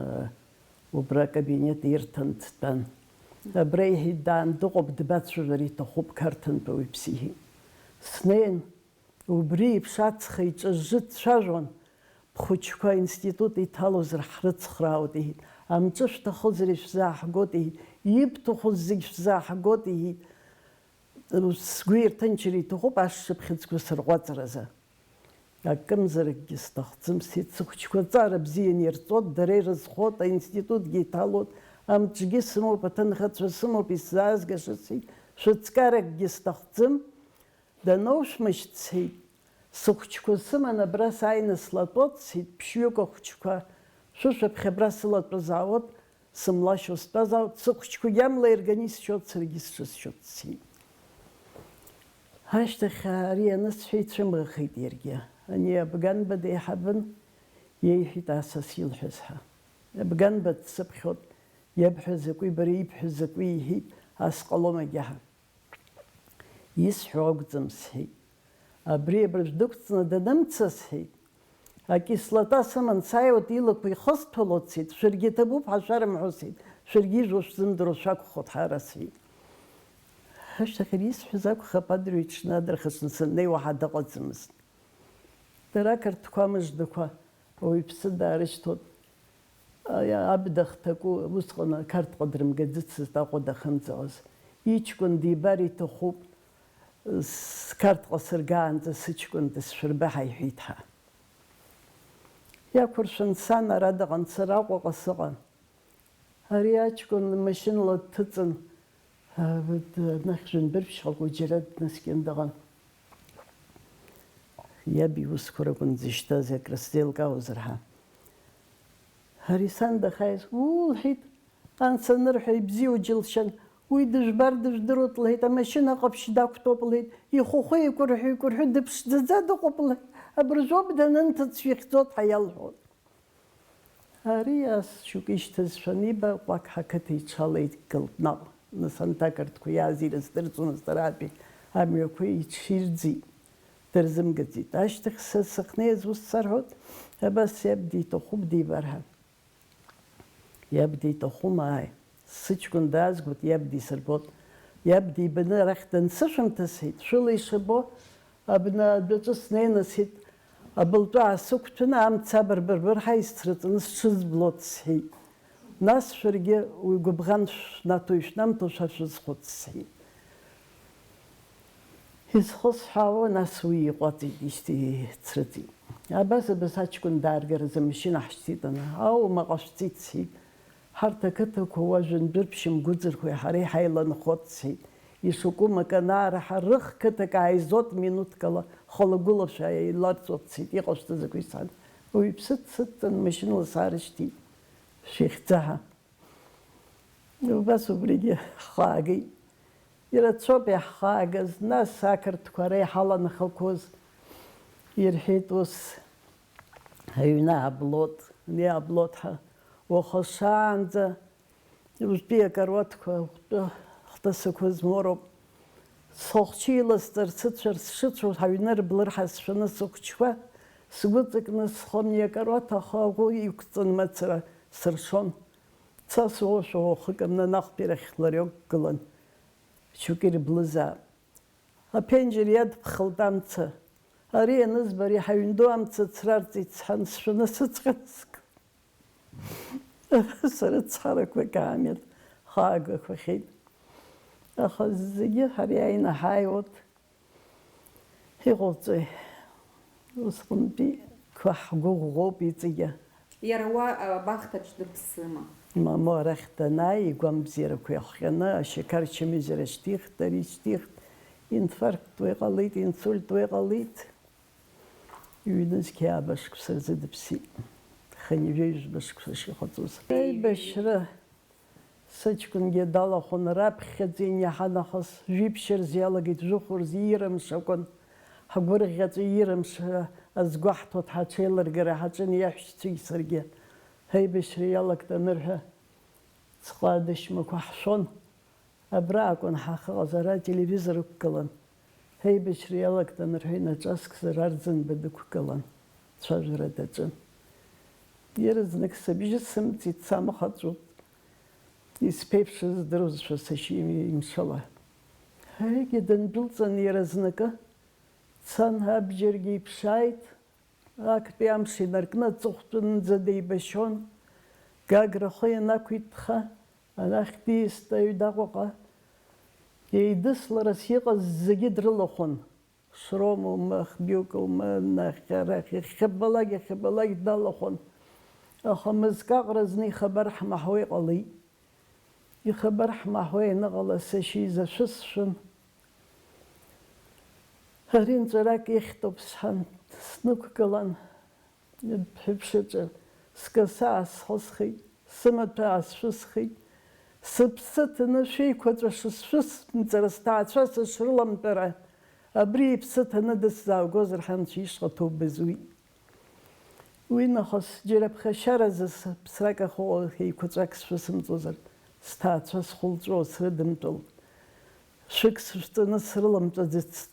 убра акабинет ирҭан дтәан. Абра, иҳәеит, даан дыҟоуп, дбацәажәар иҭахуп, Қарҭынтәи уаҩԥс, иҳәеит. Снеин, убри еиԥш ацха иҿыжжы дцәажәон, бхәыҷқәа аинститут иҭалозар ҳрыцхраауеит, иҳәеит. Амҿы шәҭахозар ишәзааҳгоит, иҳәеит. Ибҭаху зегь шәзааҳгоит, иҳәеит. Сгәы ирҭынчыр иҭахуп ашшыԥхьыӡқәа сырҟәаҵразы. Акымзаракгьы сҭахӡам, сҳәеит, сыхәыҷқәа аҵара бзианы ирҵоит, дара ирызхоит, аинститутгьы иҭалоит, амҿгьы сымоуп, аҭынхацәа сымоуп, исзаазгаша, сҳәеит, шәыҵкаракгьы сҭахӡам, даноу шәмышьҭ, сҳәеит, сыхәыҷқәа сыман абра сааины слатәоит, сҳәеит, ԥшьҩык ахәыҷқәа, шәышәаԥхьа абра сылатәазаауеит, сымлашьо стәазаауеит, сыхәыҷқәагьы амла ирганы исшьоит, саргьы сҽысшьоит, сҳәеит. Ашьҭахь ари анысҳәа, ицәымӷахеит иаргьы. Ани Абганба деиҳабын, иеиҳәеит асас илҳәаз ҳәа. Абганба дсыԥхьоит, иабҳәо закәи, бара ибҳәо закәи, иҳәеит, ас ҟалом егьаҳа. Исҳәо акәӡам, сҳәеит. Абри абыржә дықәҵны данымца, сҳәеит, акислота сыман сааиуеит, илақәа ихысҭәалоит, сҳәеит, шәаргьы иҭабуп ҳәа шәарымҳәо, сҳәеит, шәаргьы ижәуа шәзымдыруа шәакәхоит ҳара, сҳәеит. Ашьҭахь ари исҳәаз акәхап, адырҩаҽны адырхаҽны саннеи уаҳа дыҟаӡамызт. Дара ақырҭқәа мыждақәа ауаҩԥсы даарышьҭуан. Аи, аб дахҭаку, усҟан Қарҭҟа дрымгаӡыцызт Аҟәа дахьынӡаҟаз. Иҷкәын дибар иҭахуп, с-, Қарҭҟа сыргаанӡа сыҷкәын дысшәырба ҳәа иҳәеит ҳәа. Иақәыршәан сан ара дыҟан, сара Аҟәаҟа сыҟан. Ари аҷкәын машьынала дҭыҵын, а, д-, нахь жәындәыршәҟәы џьара днаскьан дыҟан. Иаб иусқәа ракәын дзышьҭаз, акры сзеилкаауазар ҳәа. Ари сан дахьааиз, уу, лҳәеит, анс анырҳәа, ибзиоу џьылшьан, уи дыжәбар дыжәдыруеит, лҳәеит, амашьына ҟаԥшь дақәтәоуп, лҳәеит, ихәыхәы еикәырҳәы-еикәырҳәы дыԥшӡаӡа дыҟоуп, лҳәеит, абыржәоуп данынҭыҵ шәихьӡоит ҳәа иалҳәон. Ари ас шьоук ишьҭазшәа аниба, Ҟәақҳа ақыҭа иҽалеигалт наҟ, нас анҭ ақырҭқәа иааз ирыздырӡомызт, аратәи амҩақәа иҽирӡеит, дырзымгаӡеит. Ашьҭахь са сахьнеиз ус сарҳәоит, Абас иаб диҭахуп дибар ҳәа. Иаб диҭахума, ааи. Сыҷкәын даазгоит, иаб дисырбот. Иаб дибаны арахь дансышәымҭа сҳәеит, шәыла ишабо, абна адәаҿы снеины сҳәеит, абылтәы аасықәҭәаны амца абырбырбырҳа исцраҵаны сҽызблот сҳәеит. Нас шәаргьы уи гәыбӷан шәнаҭо ишәнамҭо шәа шәызхәыц сҳәеит. Изхысҳәаауа, нас уи иҟәаҵит, ишьҭицрыҵит. Абас, абас аҷкәын дааргаразы амашьына ҳшьҭит, ана, аумаҟа шәҵит, сҳәеит. Ҳарҭ ақыҭақәа уа жәындәырԥшьымгәыӡырхои ҳареи ҳаиланхот, сҳәеит. Ишакәым акы анаараҳа, рыхқыҭак ааизот минуҭкала, хылагәыла шәааиларҵот, сҳәеит, иҟашәҵа закәи, сан. Уаҩԥсы дсыдҵан, машьынала саарышьҭит. Шәихьӡаҳа. Убас убригьы ҳхаагеит. Ирацәоуп иаҳхаагаз, нас ақырҭқәа ара иҳаланхақәоз ирҳәеит ус, аҩны ааблот, ани ааблот ҳәа, уаха шаанӡа, уажәтәи акаруаҭқәа, уахатәы ҳҭацақәа змоу роуп. Схәыхәчы иласҵар сыцәар сшыцәоу, ҳаҩны рблыр ҳазшәаны сыхәыҷқәа сгәы ҵакны схы ани акаруаҭ ахы аӷәы иқәҵан мацара сыршон. Цас уоушәа уахык амнанахәтәирахь лариок гылан. Шьоукы ирблызаап. Аԥенџьыр иадԥхылт амца. Ари ианызба, ари ҳаҩн ду амца црарҵеит сҳәан, сшәаны сыҵҟьан ск-, сара цҳарақәак аамеҭ хаагақәахьеит. Аха зегьы ҳара иааины ҳааиуеит. Иҟауҵои? Усҟантәи қәа ҳгәыӷәӷәоуп иҵегьы. Иара уа, а, абахҭаҿ дыԥсыма? Мамоу арахь данааи, игәамбзиарақәа иахҟьаны, ашьақар чымазара шьҭихт, ари шьҭихт, инфаркту иҟалеит, инсульту иҟалеит. Ҩнызқь ааба шықәса рзы дыԥсит. Хынҩажәижәба шықәса шихаҵоз. Аибашьра Сыҷкәынгьы далахәын, раԥхьаӡа ианиаҳа нахыс, жәиԥшь рзы иалагеит, жәохә рзы иира мшакәын. Ҳгәырӷьаҵәа иира мш азгәаҳҭо дҳаҽеилыргара ҳаҿын иаҳәшьцәеи саргьы. Ҳаибашьра иалагт анырҳәа, ҵҟа адашьмақәа ҳшәон. Абра акәын ҳахьыҟаз, ара ателевизор ықәгылан. Ҳаибашьра иалагт анырҳәа, инаҿаскзар Арӡынба дықәгылан, цәажәара даҿын. Иаразнак сыбжьы сымҵит, самхаҵәуп. Исԥеиԥшыз здыруазшәа сашьа имшала. Ҳаргьы дындәылҵын иаразнакы, дцан абџьаргьы иԥшааит, актәи амш инаркны аҵыхәтәанӡа деибашьон. Гагра ахы ианақәиҭха, анахь диист аҩны Аҟәаҟа. Еидысларас иҟаз зегьы дрылахәын. Шрома ума, Хбиука ума, нахь арахь, иахьабалак, иахьабалак далахәын. Аха мызкы аҟара зны ихабар ҳмаҳауа иҟалеит. Ихабар ҳмаҳауа ианыҟала, сашьа изы шәысшәын. Ари нҵәарак ихьтәуп сҳәан, снықәгылан. Ԥҳәыԥшаҿы скаса аасхысхит, сымаҭәа аасшәысхит, сыԥсы ҭаны шәеиқәаҵәа шысшәысмҵара, сҭаацәа сышрыламтәара, абри иԥсы ҭаны дысзааугозар ҳәа Анцәа ишҟа ҭоуба зуит. Уи нахыс џьара ԥхашьаразы сыԥсрак ахьыҟоу еиқәаҵәак сшәысымҵозар, сҭаацәа схәылҵәо срыдымтәалт, шәык сышәҵаны срыламтәаӡацт.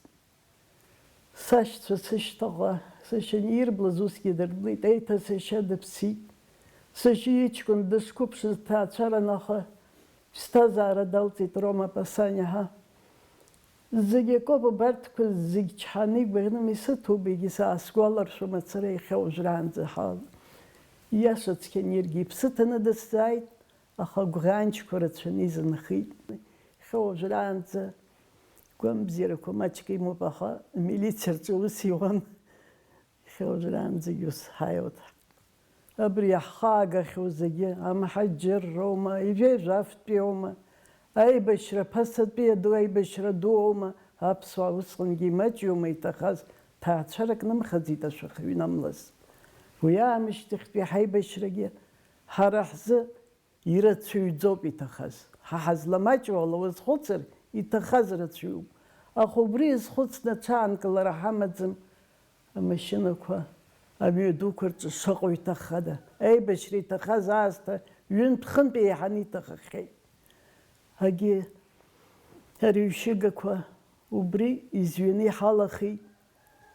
Сашьцәа сышьҭахьҟа, сашьа анирблыз усгьы дырблит, еиҭа сашьа дыԥсит. Сашьа иҷкәын дышқәыԥшыз ҭаацәаран, аха ԥсҭазаара далҵит Рома Пасаниа ҳәа. Зегь акоуп, абарҭқәа зегь чҳаны игәаӷьны исыҭоуп, егьи саасгәаларшәо мацара иахьа уажәраанӡа ҳәа. Ииашаҵәҟьаны иаргьы иԥсы ҭаны дысзааит. Аха гәӷьанчқәа рацәаны изынхеит. Иахьа уажәраанӡа гәамбзиарақәа маҷк имоуп, аха амилициа рҿы ус иуан. Иахьа уажәраанӡагьы ус ҳаиуеит. Абри иаҳхаагахьоу зегьы, амҳаџьырроума, ижәеижә афтәиоума, аибашьра ԥасатәи аду, аибашьра ду аума, аԥсуаа усҟангьы имаҷҩума иҭахаз, ҭаацәарак нымхаӡеит ашәахьаҩ инамлаз. Уи аамышьҭахьтәи ҳаибашьрагьы ҳара ҳзы ирацәаҩӡоуп иҭахаз. Ҳа ҳазламаҷу ала уазхәыцыр, иҭахаз рацәаҩуп. Аха убри иазхәыцны аҽаанкылара ҳамаӡам, амашьынақәа, амҩадуқәа рҿы шыҟоу иҭаххада? Аибашьра иҭахаз аасҭа ҩынтә-хынтә еиҳаны иҭахахьеит. Агьи арҩшьыгақәа убри изҩаны иҳалахеит.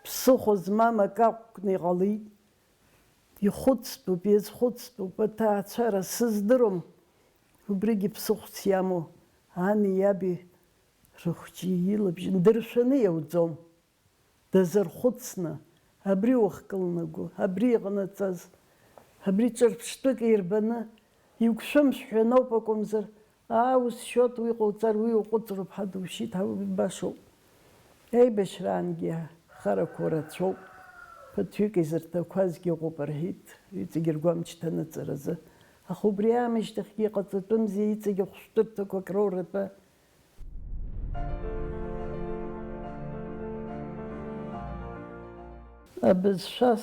Ԥсыхәа змам акы акәны иҟалеит. Ихәыцтәуп, иазхәыцтәуп, аҭаацәара сыздырам. Убригьы ԥсыхәс иамоу ани иаби рыхәҷы илабжьы ндыршәаны иауӡом. Дазырхәыцны, абри уахкылнаго, абри иҟанаҵаз, абри ҿырԥштәык ирбаны, игәшәымшә ҳәа ноуп акәымзар, аа, усшьоит, уи ҟауҵар, уи уҟәыҵроуп ҳәа душьит, ҳа убри башоуп. Аибашьраангьы харақәа рацәоуп, ԥыҭҩык изырҭақәазгьы ыҟоуп рҳәеит, иҵегь ргәамч ҭаныҵаразы. Аха убри аамышьҭахьгьы иҟаҵатәымзи, иҵегь ахәшәтәырҭақәак роуратәы. Абызшәа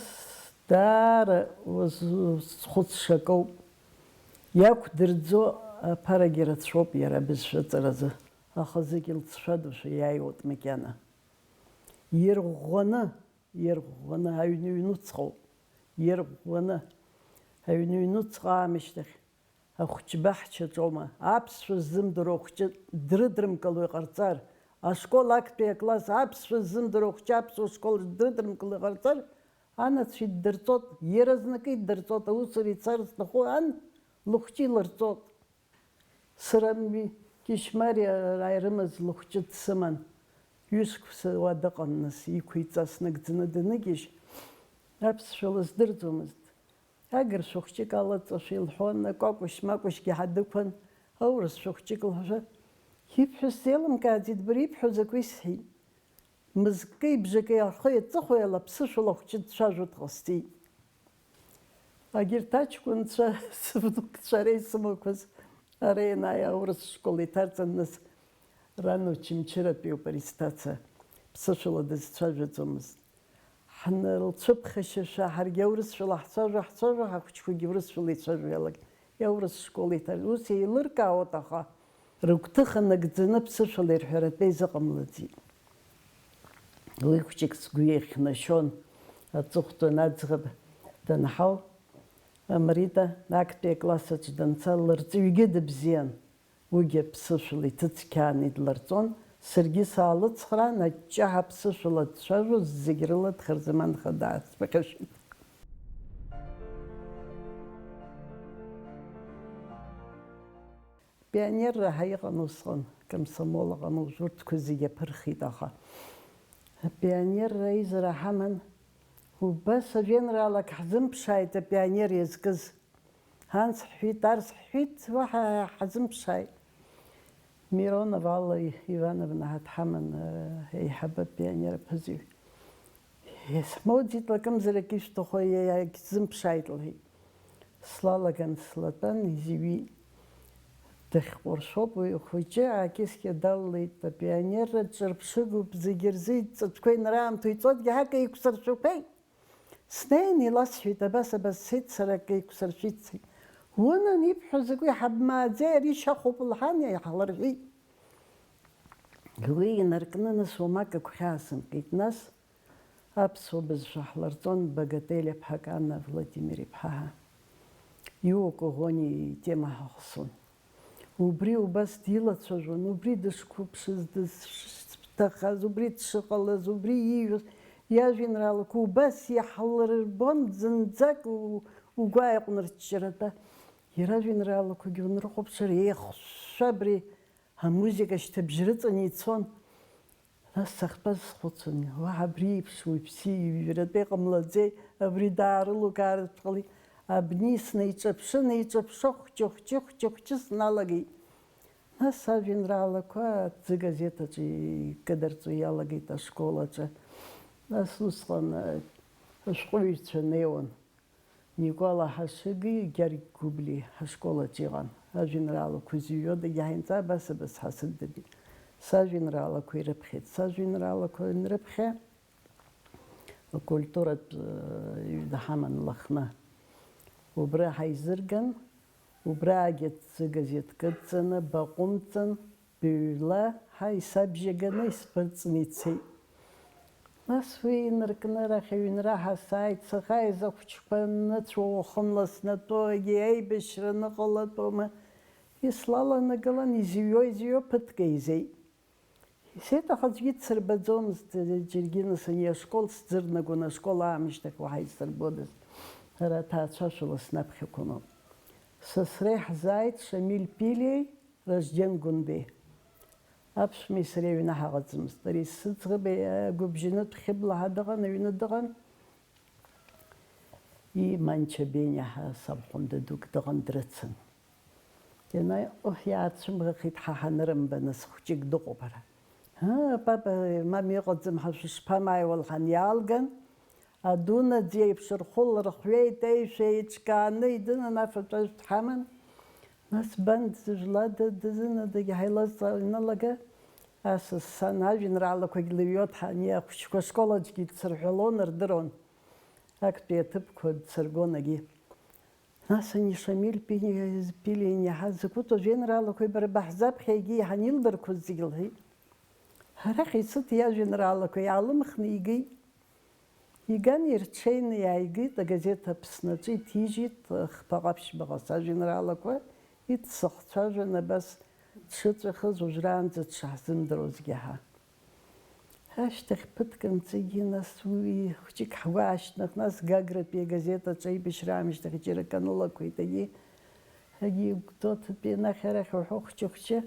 даара уазхәыцша акоуп. Иақәдырӡо аԥарагьы рацәоуп иара абызшәа аҵаразы, аха зегь лҵшәадоушәа иааиуеит макьана. Ирӷәӷәаны, ирӷәӷәаны аҩны иҩнуҵҟоуп, ирӷәӷәаны аҩны иҩнуҵҟа аамышьҭахь. Ахәыҷбаҳчаҿоума, аԥсшәа ззымдыруа ахәҷы дрыдрымкыло иҟарҵар, ашкол актәи акласс аԥсшәа ззымдыруа ахәҷы аԥсуа школ дрыдрымкыло иҟарҵар, анацәа иддырҵоит, иаразнакы иддырҵоит, аусура ицар зҭаху ан лыхәҷы илырҵоит. Сара Кьышьмариа ирымаз лыхәҷы дсыман, ҩышықәса уа дыҟан, нас иқәиҵа снагӡаны даныгьежь, аԥсшәа лыздырӡомызт. Агыршәа хәҷык алаҵашәа илҳәон, акәакәышь-макәышьгьы ҳадықәан, аурысшәа хәҷык лҳәашәа. Ибҳәо сзеилымкааӡеит, бара ибҳәо закәи сҳәеит. Мызкки бжаки ахы иаҵыхәа иала ԥсышәала хәҷы дцәажәо дҟасҵеит. Агьырҭ аҷкәынцәа, сывнукцәа ара исымақәаз, ара ианааи аурыс школ иҭарҵан, нас ран Очамчыратәиуп ари сҭаца, ԥсышәала дызцәажәаӡомызт. Ҳнылцәыԥхашьашәа, ҳаргьы аурысшәала ҳцәажәо, ҳцәажәо, ҳахәыҷқәагьы урысшәала ицәажәо иалагеит. Иаурыс школ иҭар-, ус еилыркаауеит, аха рыгәҭыха нагӡаны ԥсышәала ирҳәаратәы изыҟамлаӡеит. Уи хәҷык сгәы иахьнашьон, аҵыхәтәан аӡӷаб данҳау, Амрита актәи акласс аҿы данца, лырҵаҩгьы дыбзиан. Уигьы аԥсышәала иҭыцқьааны идлырҵон, саргьы саалыцхраан, аҷҷаҳа аԥсышәала дцәажәоз зегь рыла дхырзаманха даасԥыхьашәеит. Пионерра ҳәа иҟан усҟан, комсомол ыҟан, уажә урҭқәа зегь аԥырхит, аха апионерра аизара ҳаман, убас ажәеинраалак ҳзымԥшааит апионер иазкыз. Анс ҳҳәит, арс ҳҳәит, уаҳа ҳазымԥшааит. Миронова Алла Ивановна ҳа дҳаман, еиҳабы апионер аԥызаҩ. Исмоуӡеит лакымзарак ишәҭаху, иагьсзымԥшааит, лҳәеит. Слалаган слатәан, изҩит. Дахьҟәыршәоуп уи, хәыҷы аакьыскьа даллеит, апионерра ҿырԥшыгоуп, зегьы рзы иҵатәқәа инраамҭоу иҵотгьы ҳак еиқәсыршәақәеит. Снеин иласҳәеит, абас, абас сцеит, сара акы еиқәсыршәит, сцеит. Унан, ибҳәо закәи, ҳабмааӡеи, ари шьахәуп лҳәан, иаҳлырҳәит. Уи инаркны, нас уамак агәхьаа сымкит. Нас аԥсуа бызшәа ҳларҵон Багателиа ԥҳак Анна Владимир-иԥҳа ҳәа. Иуа Коӷониа итема ҳахәсон. Убри убас дилацәажәон, убри дышқәыԥшыз, дышҭахаз, убри дшыҟалаз, убри ииҩыз иажәеинраалақәа убас иаҳлырбон зынӡак у-, угәы ааиҟәнарччаратәа. Иара ажәеинраалақәагьы унрыхәаԥшыр, еихшәа абри амузыка шьҭыбжь рыҵаны ицон. Нас сахьтәаз схәыцуан, уаҳа абри еиԥш уаҩԥсы иҩратәы иҟамлаӡеи, абри даарылукаараҵәҟьалеит. Абни снеиҿаԥшы-неиҿаԥшы, хәҷы-хәҷы, хәҷы-хәҷы сналагеит. Нас ажәеинраалақәа аҭӡы газеҭ аҿы икыдырҵо иалагеит ашкол аҿы. Нас усҟан, э, ашәҟәыҩҩцәа неиуан. Никәала Ҳашыги Гьаргь Гәыблеи ҳашкол аҿы иҟан. Ажәеинраалақәа зыҩуа дагьҳаинҵа абас-абас ҳасыддыргеит. Сажәеинраалақәа ирыԥхьеит. Сажәеинраалақәа анрыԥхьа, акультуратә, э, ҩны ҳаман Лыхны. Убра ҳаизырган, убраагьы аҭӡы газеҭ кыдҵаны, баҟәымҵын, Быҩла ҳаи сабжьаганы исԥырҵны ицеит. Нас уи инаркны арахь аҩнра ҳасааит, сахьааиз ахәыҷқәа аннацәа уахынла снатәо, егьи аибашьра ныҟалатәума, ислаланагалан изыҩуа-изыҩуа ԥыҭк еизеит. Исеит, аха аӡәгьы дсырбаӡомызт, џьаргьы нас ани ашкол сӡырнагон, ашкол аамышьҭахь уаҳа исырбодаз. Сара аҭаацәашәала снаԥхьақәоуп. Сасра иаҳзааит Шамиль Ԥилиеи Ражден Гәынбеи. Аԥшәмеи сареи аҩны ҳаҟаӡамызт. Ари сыӡӷаб агәыбжьанытә Хьыбла ҳа дыҟан, аҩны дыҟан. И Манча Бениа ҳәа сабхәында дук дыҟан, дрыцын. Ианаи, ҟоҳ, иаацәымӷахеит, ҳа ҳанырымба, нас хәҷык дыҟоуп ара. Ыы, папа, мамеи ыҟаӡам, ҳа шәышԥамааиуа, лҳәан, иаалган, адунаӡ еиԥш рхәы лырхҩеит, аишәа еиҿкааны идынын, афатә-ажәтә ҳаман. Нас бан дызжәлада, дызынадагьы ҳаилазҵаауа ианалага, асас сан ажәеинраалақәагь лыҩуа дҳа-, ани ахәыҷқәа школ аҿгьы дсырҳәалон, рдыруан. Актәи аҭыԥқәа дсыргон агьи. Нас ани Шамиль Пи-, Пилиа ианиаҳа закәытә ажәеинраалақәеи бара баҳзаԥхьа егьи иаҳан илдырқәоз зегьы лҳәеит. Арахь исыҭ иажәеинраалақәа иаалымхны игеит. Иган ирҽеины иааигеит, агазеҭ Аԥсны аҿы иҭижьит, хԥа ҟаԥшьбаҟа сажәеинраалақәа, иццахцәажәан, абас дшыҵәахыз уажәраанӡа дшаҳзымдыруазгьы ҳа. Ашьҭахь ԥыҭк анҵегьы, нас уи хәҷык ҳгәы аашьҭнахт, нас Гагратәи агазеҭ аҿы аибашьра аамышьҭахь џьара акы анылақәеит, егьи, егьи Гәдоуҭатәи анахь арахь уҳәо хәҷы-хәҷы.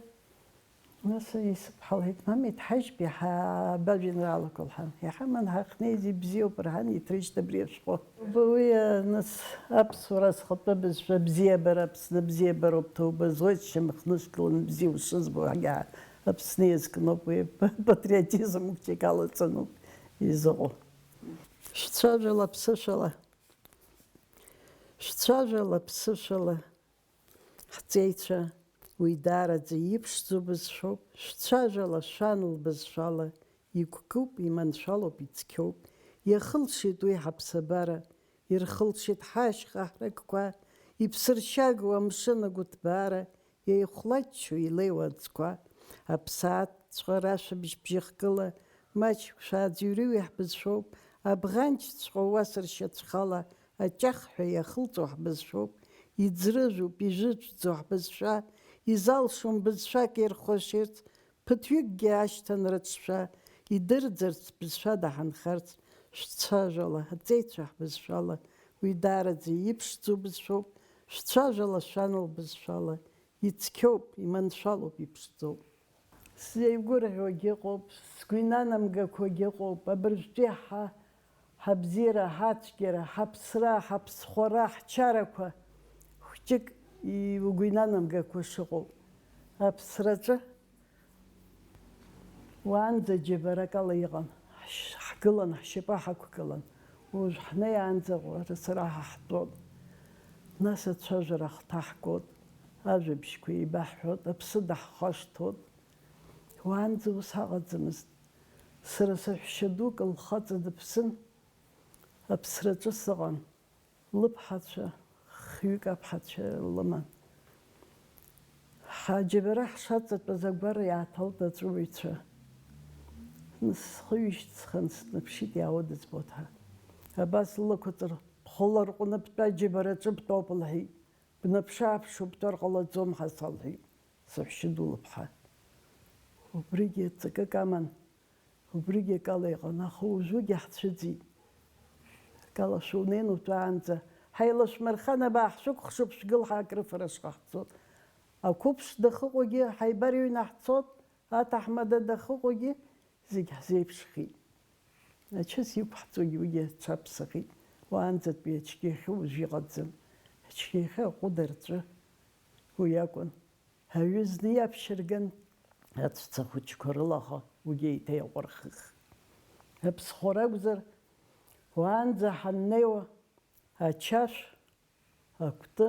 Нас исыԥҳа лҳәеит, мамеи, дҳажьп иаҳа абажәеинраалақәа лҳәан. Иаҳа ман ҳахьнеиз ибзиоуп рҳәан, иҭрыжьт абри ашәҟәы. Уи, нас, аԥсуара зхатәы бызшәа, абзиабара, Аԥсны абзиабароуп, ҭоуба зуеит, шьамхнышгылан бзиа ушызбо, ҳагьаа Аԥсны иазкноуп, уи патриотизм хәҷык алаҵаноуп изыҟоу. Шәцәажәала ԥсышәала, шәцәажәала ԥсышәала. Ҳҵеицәа, уи даараӡа иԥшӡоу бызшәоуп, шәцәажәала шәан лбызшәала, игәкуп, иманшәалоуп, ицқьоуп. Иахылшеит уи ҳаԥсабара, ирхылшеит ҳашьха ҳракқәа, иԥсыршьагоу амшын агәыҭбаара, еихәлаччо илеиуа аӡқәа. Аԥсаатәҵәҟьа рашәабжь бжьыхгыла, маҷк шәааӡырҩы ҳбызшәоуп, абӷанҷҵәҟьа уасыршьацәхала, аҷахҳәа иахылҵуа ҳбызшәоуп, иӡрыжәуп, ижәыжәӡоу ҳбызшәа, изалшом бызшәак ирхәашьырц, ԥыҭҩыкгьы ашьҭан рыҿшәа, идырӡырц бызшәада ҳанхарц, шәцәажәала, аҵеицәа ҳбызшәала, уи даараӡа иԥшӡоу бызшәоуп, шәцәажәала шәан лбызшәала, ицқьоуп, иманшәалоуп, иԥшӡоуп. Сзеигәырӷьогьы ыҟоуп, сгәы инанамгақәагьы ыҟоуп, абыржәтәи ҳа, ҳабзиара, ҳацәгьара, ҳаԥсра, ҳаԥсхәара, ҳчарақәа хәҷык и-, угәы инанамгақәа шыҟоу. Аԥсраҿы уаанӡа џьабарак ала иҟан, ҳш-, ҳгылан, ҳшьапы ҳақәгылан, уажә ҳнеиаанӡа ҟәарасра ҳаҳтәон, нас ацәажәара ҳҭаҳгон, ажәабжьқәа еибаҳҳәон, аԥсы даҳхашҭуан. Уаанӡа ус ҳаҟаӡамызт. Сара саҳәшьа дук лхаҵа дыԥсын, аԥсраҿы сыҟан, лыԥҳацәа, хҩык аԥҳацәа лыман. Ҳаџьабара ҳшаҵатәаз агәара иааҭалт аҵәыуаҩцәа. Схы ҩышьҭысхын снаԥшит, иаауа дызбоит ҳәа. Абас лылақәа ҵыр, бхыларҟәны бтәа аџьабараҿы бтәоуп, лҳәеит. Бнаԥшы-ааԥшуа бтәар ҟалаӡом ҳәа салҳәеит, саҳәшьа ду лыԥҳа. Убригьы ҵакык аман, убригьы акала иҟан, аха уажәыгьы ҳцәыӡит. Акала шәунеин утәаанӡа, ҳаилашәмырхан, абаа ҳшәыкәхшоуп, шәгыл ҳәа акрыфара шҟаҳҵо. Ақәыԥш дахыҟоугьы ҳаибарыҩны ҳцот, аҭаҳмада дахыҟоугьы зегь ҳзеиԥшхеит. Ачыс иқәҳҵогьы уигьы ацәа ԥсахит. Уаанӡатәи ачқьеихьы уажә иҟаӡам. Ачқьеихьы аҟәыд арҵәы уи акәын. Аҩы зны иаԥшьырган, аҵәца хәыҷқәа рылаха уигьы еиҭа иаҟәырхых. Аԥсхәра акәзар, уаанӡа ҳаннеиуа, ачашә, акәты,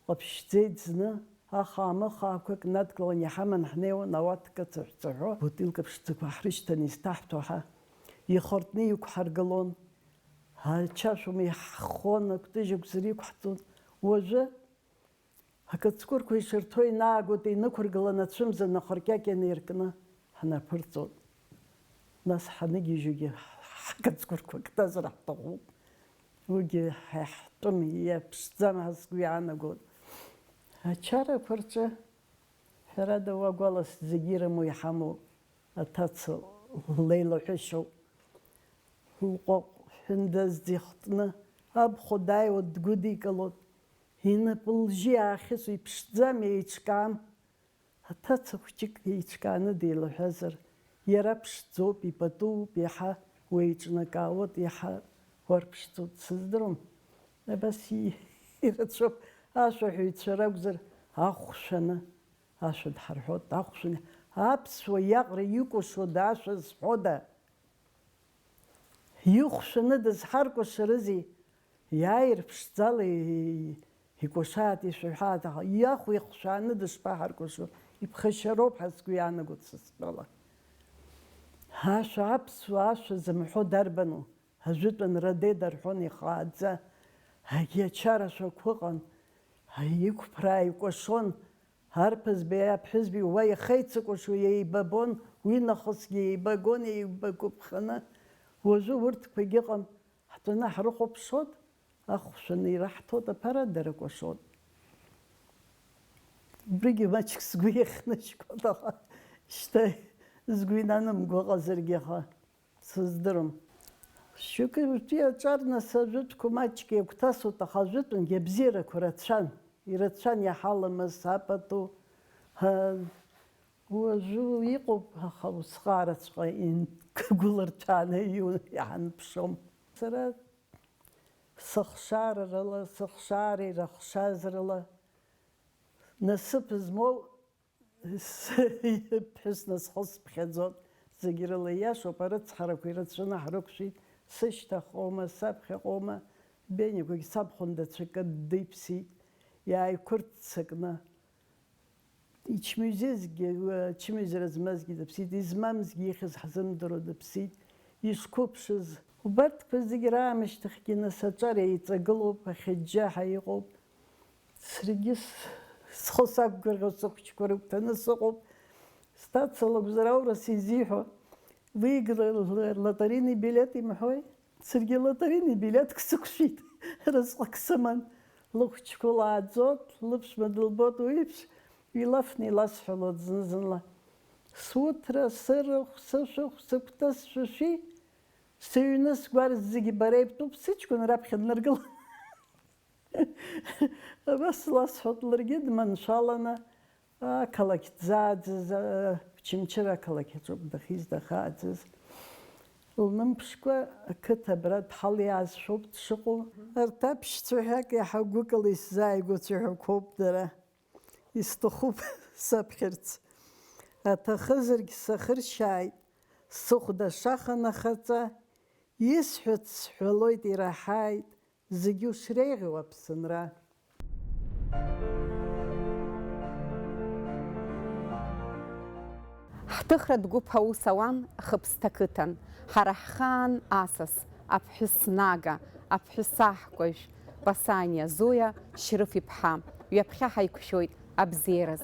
ҟаԥшьӡеит зны, ахаа-мыхаақәак надкылан иҳаман ҳнеиуан, ауатка цаҳәцаҳәо, бутылка ԥшӡақәа ҳрышьҭан изҭаҳҭо ҳа, ихыртны иқәҳаргылон. Ачашә ума иаҳхон, акәтыжь акәзар иқәҳҵон. Уажәы, акыцкәырқәа ишырҭо инаагоит, инықәыргыланы ацәымза нахыркьакьа инаркны ҳнаԥырҵоит. Нас ҳаныгьежьугьы ҳкыцкәырқәа кӡазар ҳҭахуп. Уигьы ҳа иаҳтәым, иаԥшӡам ҳәа сгәы иаанагоит. Ачарақәа рҿы, ҳәарада, уа гәалас зегьы ирымоу иҳамоу аҭаца леилаҳәышьоуп. Лҟәаҟә ҳәындазӡа ихтны, Абхәа дааиуа дгәыдикылоит. Инапы лжьы иаахьысу иԥшӡам, еиҿкаам. Аҭаца хәҷык еиҿкааны деилаҳәазар, иара ԥшӡоуп, ипатууп, иаҳа уеиҿнакаауеит, иаҳа уарԥшӡоит, сыздырам. Абас и-, ирацәоуп, ашәаҳәаҩцәа ракәзар, ахә шәаны, ашәа дҳарҳәоит, ахә шәаны. Аԥсуа иаҟара икәашода, ашәа зҳәода? Ихә шәаны дызҳаркәашарызеи? Иааир ԥшӡала и-, икәашааит, ишәаҳәааит, аха иахә ихшәааны дышԥаҳаркәашо, иԥхашьароуп ҳәа сгәы иаанагоит са стәала. Ашәа аԥсуа ашәа зымҳәо дарбану? Ажәытәан Радеда рҳәон ихааӡа, агьи ачара шәақәа ыҟан, иқәԥраа икәашон, арԥызбеи аԥҳәызбеи уа ихеицыкәашо еибабон, уи нахысгьы еибагон, еибагәаԥханы. Уажәы урҭқәагь ыҟам, ҳтәаны ҳрыхәаԥшуеит, ахә шәаны ираҳҭоит, аԥара дара кәашоит. Убригьы маҷк сгәы иахьнышьқәоит, аха шьҭа згәы инанамго ыҟазаргьы, аха сыздырам. Шьоукы ртәы иаҿар, нас, ажәытәқәа маҷк иагәҭасуеит, аха ажәытәынгьы абзиарақәа рацәан, ирацәан иаҳаламыз, апату, ҳа, уажәы иҟоуп, аха усҟараҵәҟьа инкгәылырҭәааны иу-, иҳанԥшуам. Сара сыхшарарала, сыхшареи рыхшазарала насыԥ змоу ԥҳәыс насхысԥхьаӡон, зегь рыла ииашоуп, арыцҳарақәа ирацәаны ҳрықәшәеит, сышьҭахьҟоума, саԥхьаҟоума, Бениақәагь сабхәында цәакы диԥсит, иааиқәырццакны. Ичмазаҩызгьы, ачмазара змазгьы дыԥсит, измамзгьы ихьыз ҳзымдыруа дыԥсит, ишқәыԥшыз. Убарҭқәа зегь раамышьҭахьгьы нас аҿар еиҵагылоуп, ахьыџьџьаҳа иҟоуп. Саргьы с-, схы сақәгәырӷьо сыхәҷқәа рыгәҭаны сыҟоуп. Сҭаца лакәзар аурыс изиҳәо, уигь р-, р-, лотарини билет имҳәои? Саргьы лотарини билетк сықәшәеит, разҟык сыман. Лыхәҷқәа лааӡоит, лыԥшәма дылбоит, уи еиԥш илафны иласҳәалоит зны-зынла. Суҭра, сырахә, сышәахә, сыкәты, сшәышәи, сыҩны, сгәарз зегьы бара ибтәуп, сыҷкәын раԥхьа днаргылан. Абас ласҳәоит, ларгьы дманшәаланы, ақалақь дзааӡаз, а, Очамчыра ақалақь аҿоуп дахьиз, дахьааӡаз. Лнымԥшкәа ақыҭа абра дҳалиаазшәоуп дшыҟоу. Арҭ аԥшьцәаҳәак иаҳа гәыкала исзааигәоу цәаҳәақәоуп дара. Исҭахуп саԥхьарц. Аҭахызаргь сахыршьааит, сыхәда шаха нахаҵа, исҳәац сҳәалоит, ираҳааит, зегьы ушреиӷьу Аԥсынра. Ҳҭыхратә гәыԥ аус ауан Хыԥсҭа қыҭан. Ҳара ҳхаан асас, аԥҳәыс Нага, аԥҳәыс аҳкәажә, Пасаниа Зоиа Шьрыф-иԥҳа, ҩаԥхьа ҳаиқәшәоит абзиараз.